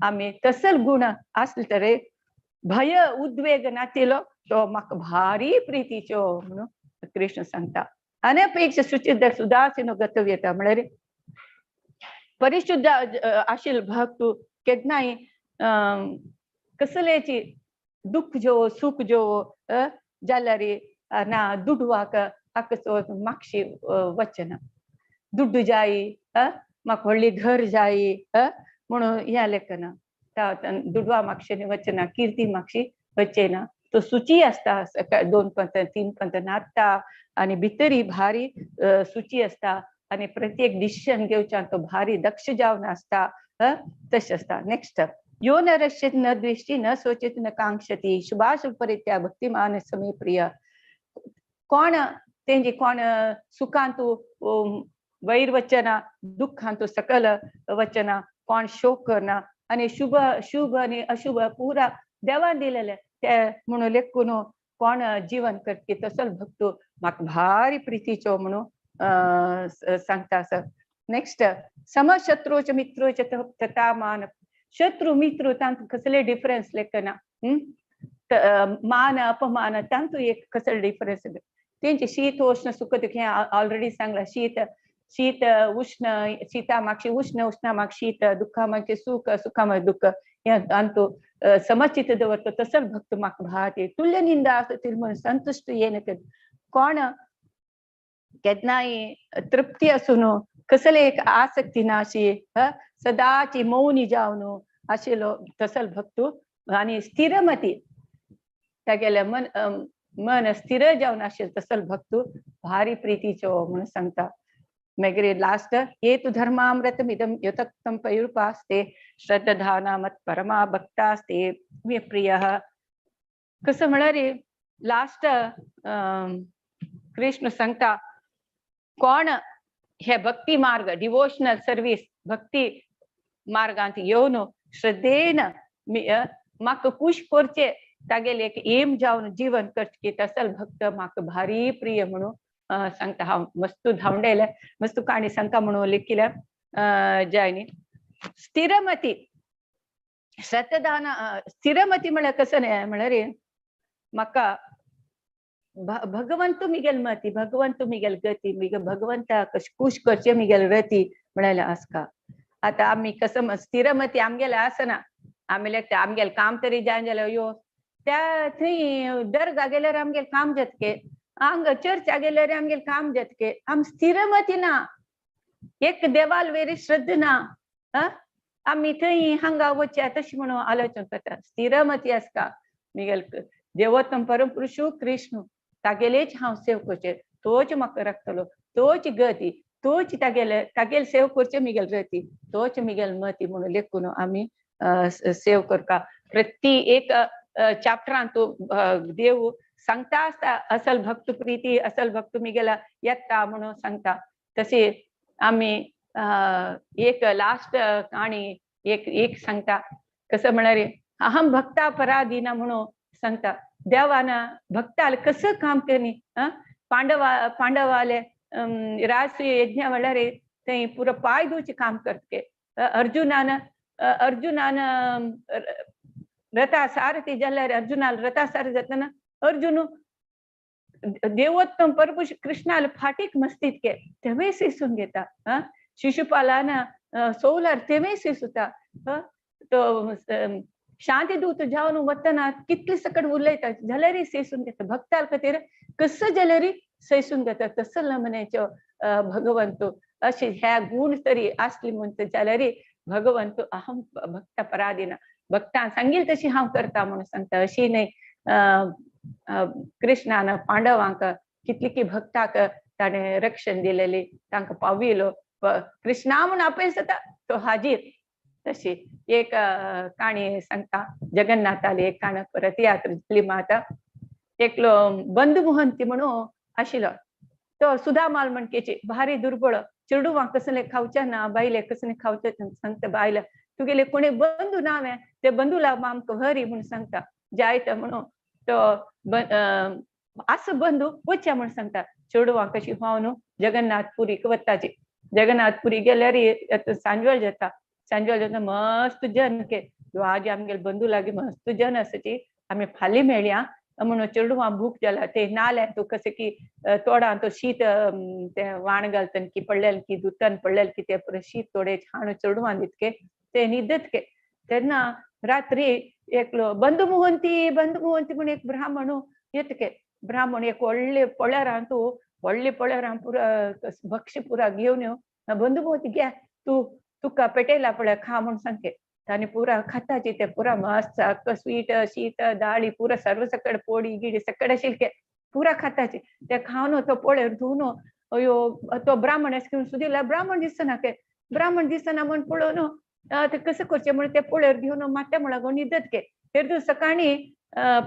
आमी तसल गुण आसले तरी भय उद्वेग नातिलो तो म्हाका भारी प्रितीचो म्हणून कृष्ण सांगता. अनपेक्ष सुचित सुदासीनो गतव्यता म्हळ्यार परिशुद्ध आशिल भक्त केन्नाय कसलेची दुःख जो सुख जो जाल्यार ना दुडवाक हाका मागशी वचना. दुड्डू जाय म्हाका व्हडली घर जाय म्हणून ह्या लेखना दुडवा मागशेनी वचना, किर्ती मागशी वचना. तो सुची आसता, 2 पंथ 3 पंथ नाचता आनी भितरी भारी सुची आसता आनी प्रत्येक डिसिशन घेवच्यान तो भारी दक्ष जावन आसता, तशें आसता. नेक्स्ट, यो न रश्यत न द्वेष्टि न शोचत न कांक्षति शुभाशुभ परित्या भक्तिमान समे प्रिय. कोण तेंजी कोण सुखांतु वैर वचना, दुःखांतु सकल वचना, कोण शोक करना आनी शुभ शुभ आनी अशुभ पुरा देवान दिलेले ते म्हणून लेखून कोण जीवन करती तसो भक्त म्हाका भारी प्रितीचो म्हणून सांगता आसा. नेक्स्ट, समशत्रूच मित्रूच तथा मान. शत्रू मित्र तांतू कसले डिफरन्स लेखना, मान अपमान तांतू एक कसले डिफरन्स. तेंचे शीत उष्ण सुख दुःख हें ऑलरेडी सांगला. शीत शीत उष्ण, शीता मागशी उष्ण, उष्णा माग शीत, दुःखा मागशी सुख, सुखा मागीर दुःख, हें तांतू समचित दवरतो तसोच भक्त म्हाका भाती तुल्य निंदा आसता म्हणून संतुश्ट येन. कोण केन्नाय तृप्ती आसून कसले एक आसक्ती ना अशी सदाची मौनी जावन आशिल्लो तसल भक्त आनी स्थिरमती तागेले मन मन स्थिर जावन आशिल्लो तसल भक्त भारी प्रितीचो म्हणून सांगता. मागीर लास्ट, ये तु धर्मामृतमिदं यथोक्तं पर्युपास्ते श्रद्धाना मत् परमा भक्तास्ते मे प्रियः. कसं म्हळ्यार लास्ट कृष्ण सांगता कोण हे भक्ती मार्ग डिवोशनल सर्वीस भक्ती मार्गांत येवन श्रद्धेन म्हाका खुश करचे तागेले एक एम जावन जीवन करचे तसल भक्त म्हाका भारी प्रिय म्हणून सांगता. हांव मस्तू धांवडेले मस्तू काणी सांगता म्हणून लेखिल्या जायनी. स्थिरमती श्रद्धान स्थिरमती म्हळ्यार कसं न्हय म्हळ्यार म्हाका भगवंत मिगेल मती, भगवंत मिगेल गती, मिगेल भगवंता खुश करचे मिगेल रती म्हळ्यार आसका. आतां आमी कसं स्थिरमती आमगेले आसना, आमी लेगता आमगेले काम तरी जायना जाल्यार यो त्या थंय दर्गा गेल्यार आमगेले काम जातके, हांगा चर्चा गेल्यार आमगेले काम जातके. आम स्थिरमती ना, एक देवाल वेरी श्रद्धा ना, आमी थंय हांगा वचया तशें म्हणून आलोचन करता. स्थिरमती आसता मिगेल देवोत्तम परमपुरुषू कृष्ण तागेलेच हांव सेव करचें, तोच म्हाका राखतलो, तोच गती, तोच तागेले तागेले सेव करचें मिगेल रती, तोच मिगेल मती म्हणून लेखून आमी सेव करता. प्रति एक चॅप्टरान तो देव सांगता आसता असल भक्त प्रिती असल भक्त मिगेला येता म्हणून सांगता. तशें आमी एक लास्ट काणी एक एक सांगता. कसं म्हळ्यार अहम भक्ता पराधीना म्हणून सांगता. देवान भक्ताल कसं काम करनी, पांडवा पांडवाले राजसूय यज्ञ म्हळ्यार थंय पुरो पांय दिवचें काम करतके. अर्जुनान अर्जुनान रथा सारथी जाल्यार अर्जुनाल रथा सारथी जातना अर्जुन देवोत्तम परपुष कृष्णाल फाटीक मस्तीत के तेवय सिसून घेता. शिशुपालान सोवलार तेवय सिसुता. तो शांती दूत जावन वतना कितले सकट उलयता जाल्यारय सैसून घेता. भक्ताल खातीर कसं जाल्यारय सैसून घेता. तसं म्हणायचो भगवंत अशे ह्या गुण तरी असली म्हणटा जाल्यारय भगवंत अहम भक्त पराधीना, भक्तान सांगील तशी हांव करता म्हणून सांगता. अशी न्हय कृष्णान पांडवांक कितली की भक्ताक ताणें रक्षण दिलेली, तांकां पाविलो. कृष्णा म्हणून आपयस जाता तो हाजीर. तशी एक काणी सांगता. जगन्नाथाली एक काणी रथयात्रा जाली माता एकलो बंधु मोहंती म्हणून आशिल्लो. तो सुदामाल म्हणकेची भारी दुर्बळ, चेडुवांक कसलें खावचें ना, बायले कसलें खावचें सांगता. बायले तुगेले कोणी बंधू ना वे ते बंधूला आमकां व्हरी म्हणून सांगता. जायत म्हणून तो आसा बंधू वचया म्हणून सांगता. चेडवां कशी व्हांवन जगन्नाथपुरीक वताची. जगन्नाथपुरी गेल्यार सांजवेळ जाता. सांजवेळ जाता मस्त जन के आज आमगेले बंधू लागीं मस्त जन आसाची, आमी फाल्यां मेळया म्हणून चेडवां भूक जाला ते नाल्या तूं कशें की तोडान तो शीत ते वाण घालतन की पडलेल की दुतान पडलेल की ते पुरो शीत थोडे छान चेडवां दितके ते न्हिदतके. तेन्ना रात्री एकलो बंधु मोहंती बंधु मोहंती म्हण एक ब्राह्मण येतके. ब्राह्मण एक व्हडले पळ्यारान तूं व्हडले पळ्यारान पुरा भक्ष्य पुरा घेवन यो बंधु मोहंती घे तूं तुका पेटयला पळय खा म्हूण सांगते. ताणी पुरा खाताची ते पुरा मस्त स्वीट शीत दाळी पुरा सर्व सकड पोडी गिडी सकड शिलके पुरा खाताची ते खावन तो पळय धुवन अयो तो ब्राह्मण अशें करून सुदिला ब्राह्मण दिसना के ब्राह्मण दिसना म्हण पळोवन ते कसं करचें म्हण ते पळयर घेवन मात्या मुळागो न्हिदत के. हेर दीस सकाळी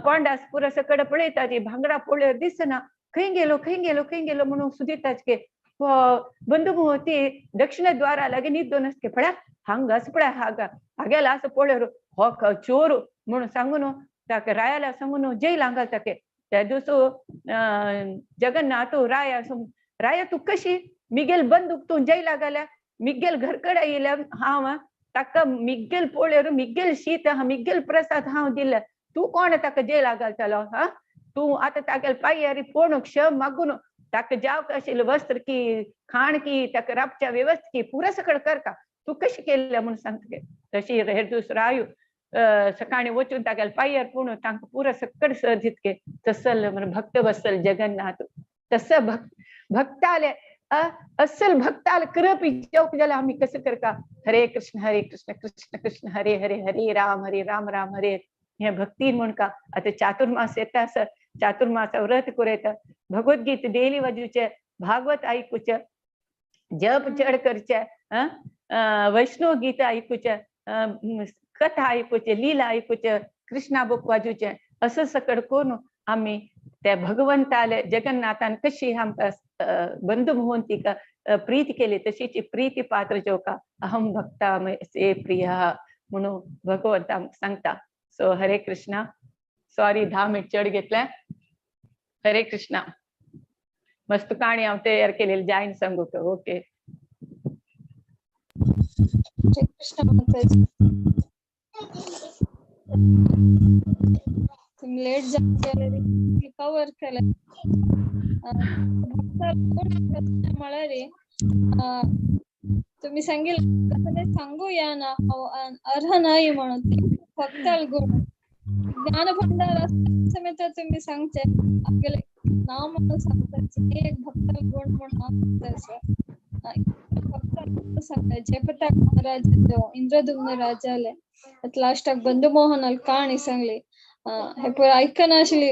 पोंडास पुरा सकड पळयताची भांगडा पळयर दिसना खंय गेलो खंय गेलो खंय गेलो म्हणून सुदिताच के. बंधु मोहती दक्षिण द्वारा लागी न्हिदोन आसके पळया हांगा आसा पळय हांगा हागेला आसा पळयर हो चोर म्हणून सांगून ताका रायाला सांगून जेलांत घालता के. त्या दिवस जगन्नाथ राया राया तूं कशी मिगेल बंदूक तूं जेला घाल्या मिगेल घरकडे येयल्या हांव ताका मिगेल पळयर मिगेल शीत मिगेल प्रसाद हांव दिले तूं कोण ताका जेला घालतलो हा तूं आतां तागेले पांयार पळोवन क्षम मागून ताका जावक आशिल्लें वस्त्र की खाण की ताका राबच्या व्यवस्था की पुरा सकळ करता तूं कशें केल्लें म्हूण सांगता. तशी हेर दीस रायू सकाळी वचून तागेले पांयार पळोवन तांकां पुरा सकळ सर दितके. तसल भक्त वसल जगन्नाथ तसं भक्ताले असल भक्ताल कृप जावक जाल्यार आमी कसं करता. हरे कृष्ण कृष्ण कृष्ण हरे हरे हरे राम राम राम हरे हे भक्ती म्हण का. आतां चातुर्मास येता आसा चातुर्मास व्रत करूं भगवद्गीता डेली वाजूचे भागवत आयकुचें जप चड करचे वैष्णव गीता आयकुचें कथा आयकुचें लीला आयकुचें कृष्णा बुक वाजूचें असं सकड करून आमी त्या भगवंताले जगन्नाथान कशी आमकां बंधु मोहंतीका प्रीती केली तशीच प्रीती पात्र जेवका अहम भक्ता से प्रिय म्हणून भगवंत आमकां सांगता. सो हरे कृष्णा. सॉरी 10 मिनिट चड घेतले. हरे कृष्णा. मस्त काणी हांव तयार केलेली जायन सांगू. ओके हरे कृष्ण माताजी. तुम्ही लेट जाले कवर केलं म्हळ्यार तुम्ही सांगेल सांगूया ना अर्ह नाही म्हणून फक्त गुण ज्ञान भंडार असं तुम्ही सांगचे आपल्याला नाव म्हणून सांगता एक भक्त गुण म्हणून भक्त सांगता जयपताक महाराज इंद्रदुम्न राजाले लास्टाक बंधु मोहनाल काणी सांगली. हे पुरा ऐकना आशिल्ली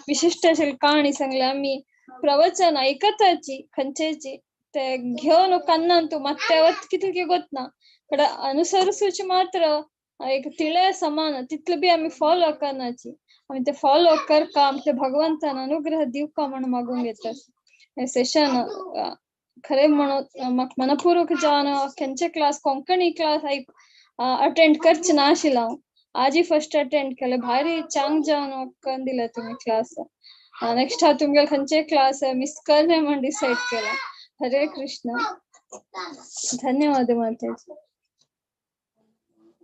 विशिश्ट आशिल्ली काणी सांगली. आमी प्रवचन ऐकताची खंयचेची ते घेवन कान्नान तूं मात्ते वत कितले गोतना पण अनुसरसूची मात्र एक तिळे समान तितले बी आमी फॉलो करनाची. आमी ते फॉलो करका आमच्या भगवंतान अनुग्रह दिवका म्हणून मागून घेतात. हे सेशन खरे म्हणून म्हाका मनपूर्वक जावन खंयचे क्लास कोंकणी क्लास अटेंड करचे ना आशिल्लो हांव आजी फर्स्ट अटेंड केले भारी चांग जावन करून दिले तुम्ही क्लास. नेक्स्ट हांव तुमगेले खंयचे क्लास मिस करने म्हण डिसायड केला. हरे कृष्ण. धन्यवाद माताजी.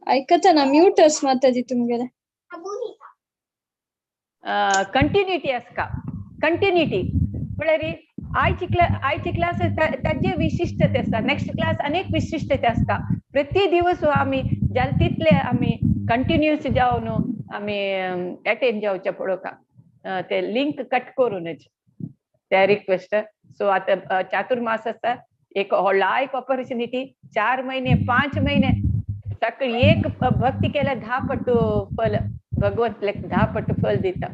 ऐकता म्यूटर्स माताजी तुमगेले कंटिन्युटी आसता. कंटिन्युटी म्हळ्यार आयची क्लास ताजे विशिश्टते आसता. नेक्स्ट क्लास अनेक विशिश्टते आसता. प्रति दिवस आमी जाल तितले आमी कंटिन्युअस जावन आमी अटेंड जावचे पळोवका ते लिंक कट करूनच त्या रिक्वेस्ट. सो आतां चातुर्मास आसता एक लायक ऑपॉर्च्युनिटी 4 महिने 5 महिने ताका एक भक्ती केल्यार 10 पट फल भगवंत 10 पट फल दिता.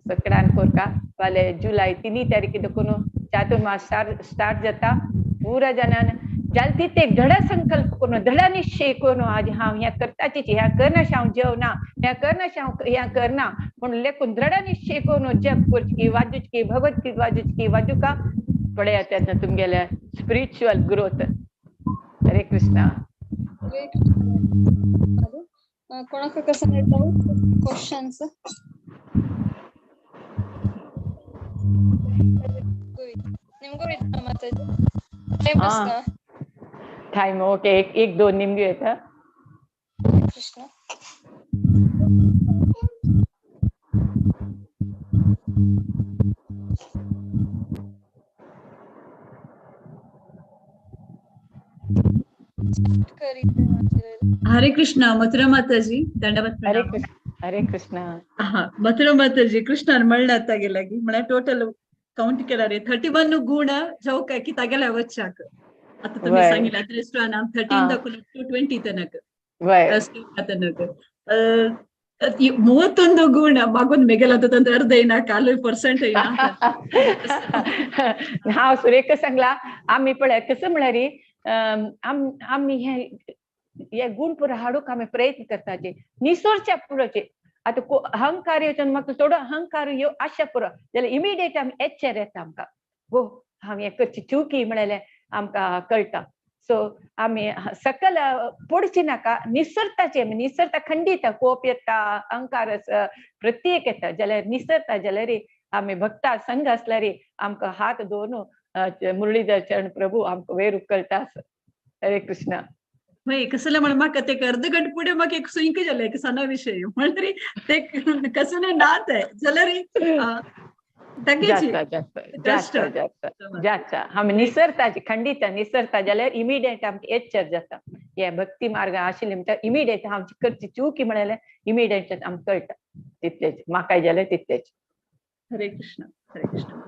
सगळ्यान कोरका फाल्यां जुलय 3 तारखे देखून चातुर्मास स्टार्ट जाता. पुरा जाणान जाल तितले दृढ संकल्प करून दृढ निश्चय करून आज हांव हें करताचीच हें करनाशें हांव जेवना हें करनाशें हांव हें करना म्हूण लेखून दृढ निश्चय करून जप करची वाजूची भगवद्गीता वाजूची वाजुका पळयात तेन्ना तुमगेले स्पिरिच्युअल ग्रोथ. हरे कृष्णा. कोणाक कसं डाऊट क्वेश्चन्स ನಿಮಗೂ ಇತ್ತ ಮಾತಾಜಿ? ಟೈಮ್ ಟೈಮ್ ಓಕೆ 1 2 ನಿಮ್ಗೆ ಆಯ್ತಾ? ಕೃಷ್ಣ. हरे कृष्ण मथुरा माताजी दंडवत हरे कृष्ण हरे कृष्ण. हा मथुरा माताजी कृष्णान म्हणलं तागेलागी म्हळ्यार टोटल काउंट केला रे 31 गुण जावक की तागेल्या वच्चाक. आता तुम्ही सांगितलं त्रेस्टान 13 दाखवलं टू 20 तनक तनक 31 ಗುಣ मागून मेगेला तर अर्ध येना काल पर्सेंट येना. हांव सुरेखा सांगला आमी पळय कसं म्हळ्यार आमी हे गुण पुरो हाडूंक आमी प्रयत्न करताचे निसरच्या पुरोचे. आतां अहंकार येवन म्हाका थोडो अहंकार येव आशा पुरो जाल्यार इमिडिएट आमी एच्चेर येता आमकां हो हांव हें करची चुकी म्हळ्यार आमकां कळटा. सो आमी सकल पडची नाका निसरताचे आमी निसरता खंडीत कोप येता अहंकार प्रत्येक येता जाल्यार निसरता जाल्यार आमी भक्ता संघ आसल्यार आमकां हात दवरून मुरलीधर चरण प्रभू आमकां वयर उखलता. हरे कृष्ण. वय कसले म्हण म्हाका ते अर्ध घंट पुढे म्हाका एक सुंक जालें एक सणा विशय म्हणटरी ते कसले नात जाल्यार जाता आमी निसरताची खंडीत निसरता जाल्यार इमिडिएट आमकां एच्चर जाता. हे भक्ती मार्ग आशिल्ले म्हणटा इमिडिएट आमची करची चुकी म्हळ्यार इमिडिएट आमकां कळटा तितलेच म्हाकाय जाल्यार तितलेच. हरे कृष्ण हरे कृष्ण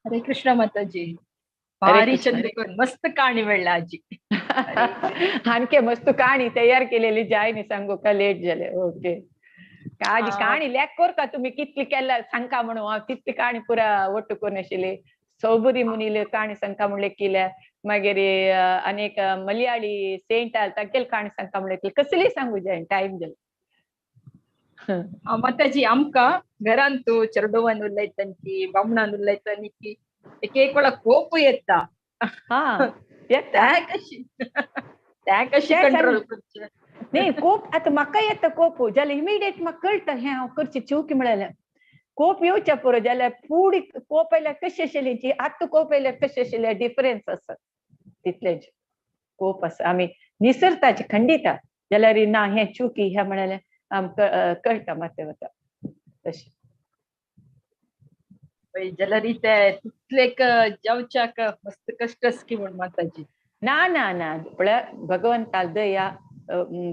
हरे कृष्ण माताजी. भारी चंद्रकोन मस्त कहाणी मेळ्ळा आजी. आणखी मस्त कहाणी तयार केलेली जाय न्ही सांगू का लेट जाले. ओके आजी कहाणी लेक कोर का तुम्ही कितली केला सांगका म्हणून हांव तितली कहाणी पुरा ಒಟ್ಟು करून आशिल्ली. सौबुरी मुनीले कहाणी सांगका म्हणले केल्या मागीर अनेक मलयाळी सेंट आल तागेल कहाणी सांगका म्हणले कसली सांगू जाय टायम जालो. माताजी आमकां घरांत चेडवान उलयतानी बामणान उलयतानी की एक एक वेळा कोप येता. येता त्या कशी कंट्रोल करचें न्ही कोप आतां म्हाका येता कोप जाल्यार इमिडिएट म्हाका कळटा हें हांव करची चुकी म्हळ्यार कोप येवच्या पुरो जाल्यार फुडें कोप आयल्यार कशें आशिल्ली आतां कोप आयल्यार कशें आशिल्लें डिफरन्स आसा तितलेंच कोप आसा. आमी निसरताची खंडिता जाल्यार ना हें चुकी हें म्हळ्यार आमकां कळटा मात्शें वता तशें. जाल्यार ते तितलेक जावच्याक मस्त कश्ट की म्हण माताजी. ना ना ना पळय भगवंताल दया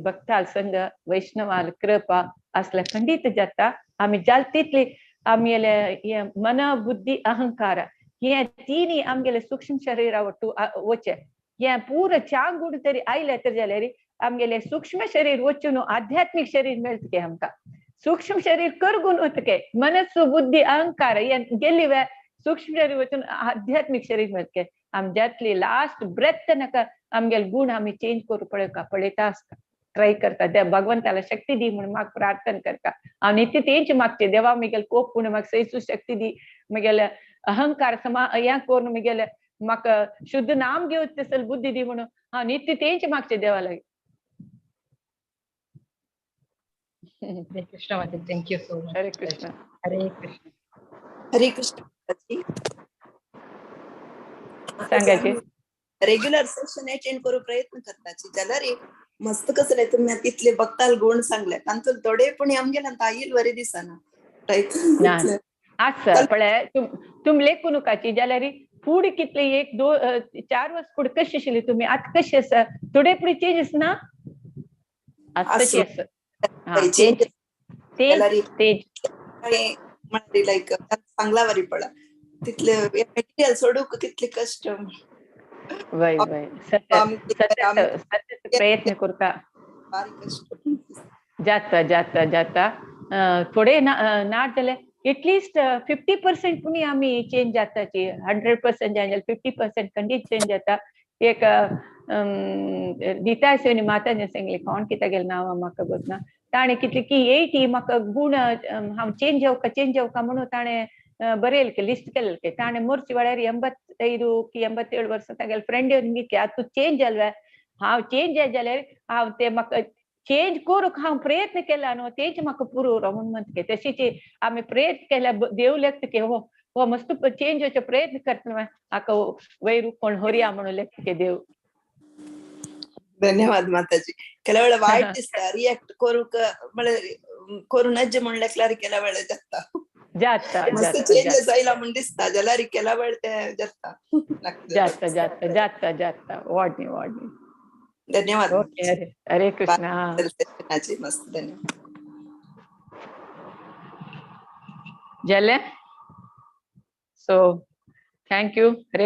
भक्ताल संग वैष्णवाल कृपा असल्या खंडीत जाता. आमी जाल तितली आमगेले हे मन बुद्धी अहंकार हे तिनी आमगेले सूक्ष्म शरीरा ಒಟ್ಟು वचे हे पूरा चांगुड तरी आयले तर जाल्यार आमगेले सूक्ष्म शरीर वचून आध्यात्मिक शरीर मेळटके आमकां. सूक्ष्म शरीर करगून वतके मनस्सु बुद्धी अहंकार हे गेली वे सूक्ष्म शरीर वचून आध्यात्मिक शरीर मेळटके. आमच्यातली लास्ट ब्रेथ नाका आमगेले गुण आमी चेंज करू पळयता पळयता आसता ट्राय करता. त्या भगवंताला शक्ती दी म्हणून म्हाका प्रार्थना करता. हांव नित्य तेंच मागचे देवा म्हगेले कोप पूण म्हाका सैसू शक्ती दी म्हगेले अहंकार समा हें करून म्हगेले म्हाका शुद्ध नाम घेवन तसल बुद्धी दी म्हणून हांव नित्य तेंच मागचे देवा लागीं. हरे कृष्ण माता, thank you so much. Hare Krishna Hare Krishna Hare Krishna. सांगायचे रेग्युलर सेशन अटेंड करू प्रयत्न करताची जाल्यार मस्त कसले तुम्ही तितले भक्ताल गुण सांगले तांतून थोडे पण आमगेले आईल बरे दिसना आसा पळय तुम लेखू नकाची जाल्यार फूड कितले 1 2 4 वर्स फूड कशी आशिल्ली तुम्ही आतां कशी आसा थोडे फुडें चेंजीस ना आसा तशी आसा. लायक सांगला वरी पळा तितले मटेरियल सोडूक कितले कष्ट. वय वय सतत प्रयत्न करता जाता जाता जाता थोडे ना जाल्यार एटलिस्ट 50% पुणी आमी चेंज जाताची. 100% जाय जाल्यार 50% खंडीत चेंज जाता. एक दिता सेवनी माताजी सांगली कोण कित्याक गेलें नांव म्हाका खबर ना ताणें कितले की 80 म्हाका गुण हांव चेंज जावका चेंज जावका म्हणून ताणें बरयल के लिस्ट केलें ताणें मोरचे वेळार 85 की 87 वर्सां तागेले फ्रेंड येवन की आतां तूं चेंज जाल हांव चेंज जाय जाल्यार हांव ते म्हाका चेंज करूंक हांव प्रयत्न केला न्हू तेंच म्हाका पुरो म्हूण म्हणटा तशीच आमी प्रयत्न केल्यार देव लेखता की हो हो मस्त चेंज जावचो प्रयत्न करता हाका वयर कोण होरया म्हणून लेखता देव. धन्यवाद माताजी. ಕೆಲವು ವೇಳೆ ವಾಯ್ಟ್ ದಿಸ್ತಾ ರಿಯಾಕ್ಟ್ ಕೊರುಕ करू नज्जे म्हण लेखल्यार केला वेळ जाता. जाता मस्त जाता चेंजेस जाता आयला म्हूण दिसता जाल्यार केला वेळ ते जाता जाता जाता जाता जाता वाडनी वाडनी. धन्यवाद. ओके, हरे हरे कृष्णा. सेशनाची मस्त धन्यवाद. जालें. So thank you. Hare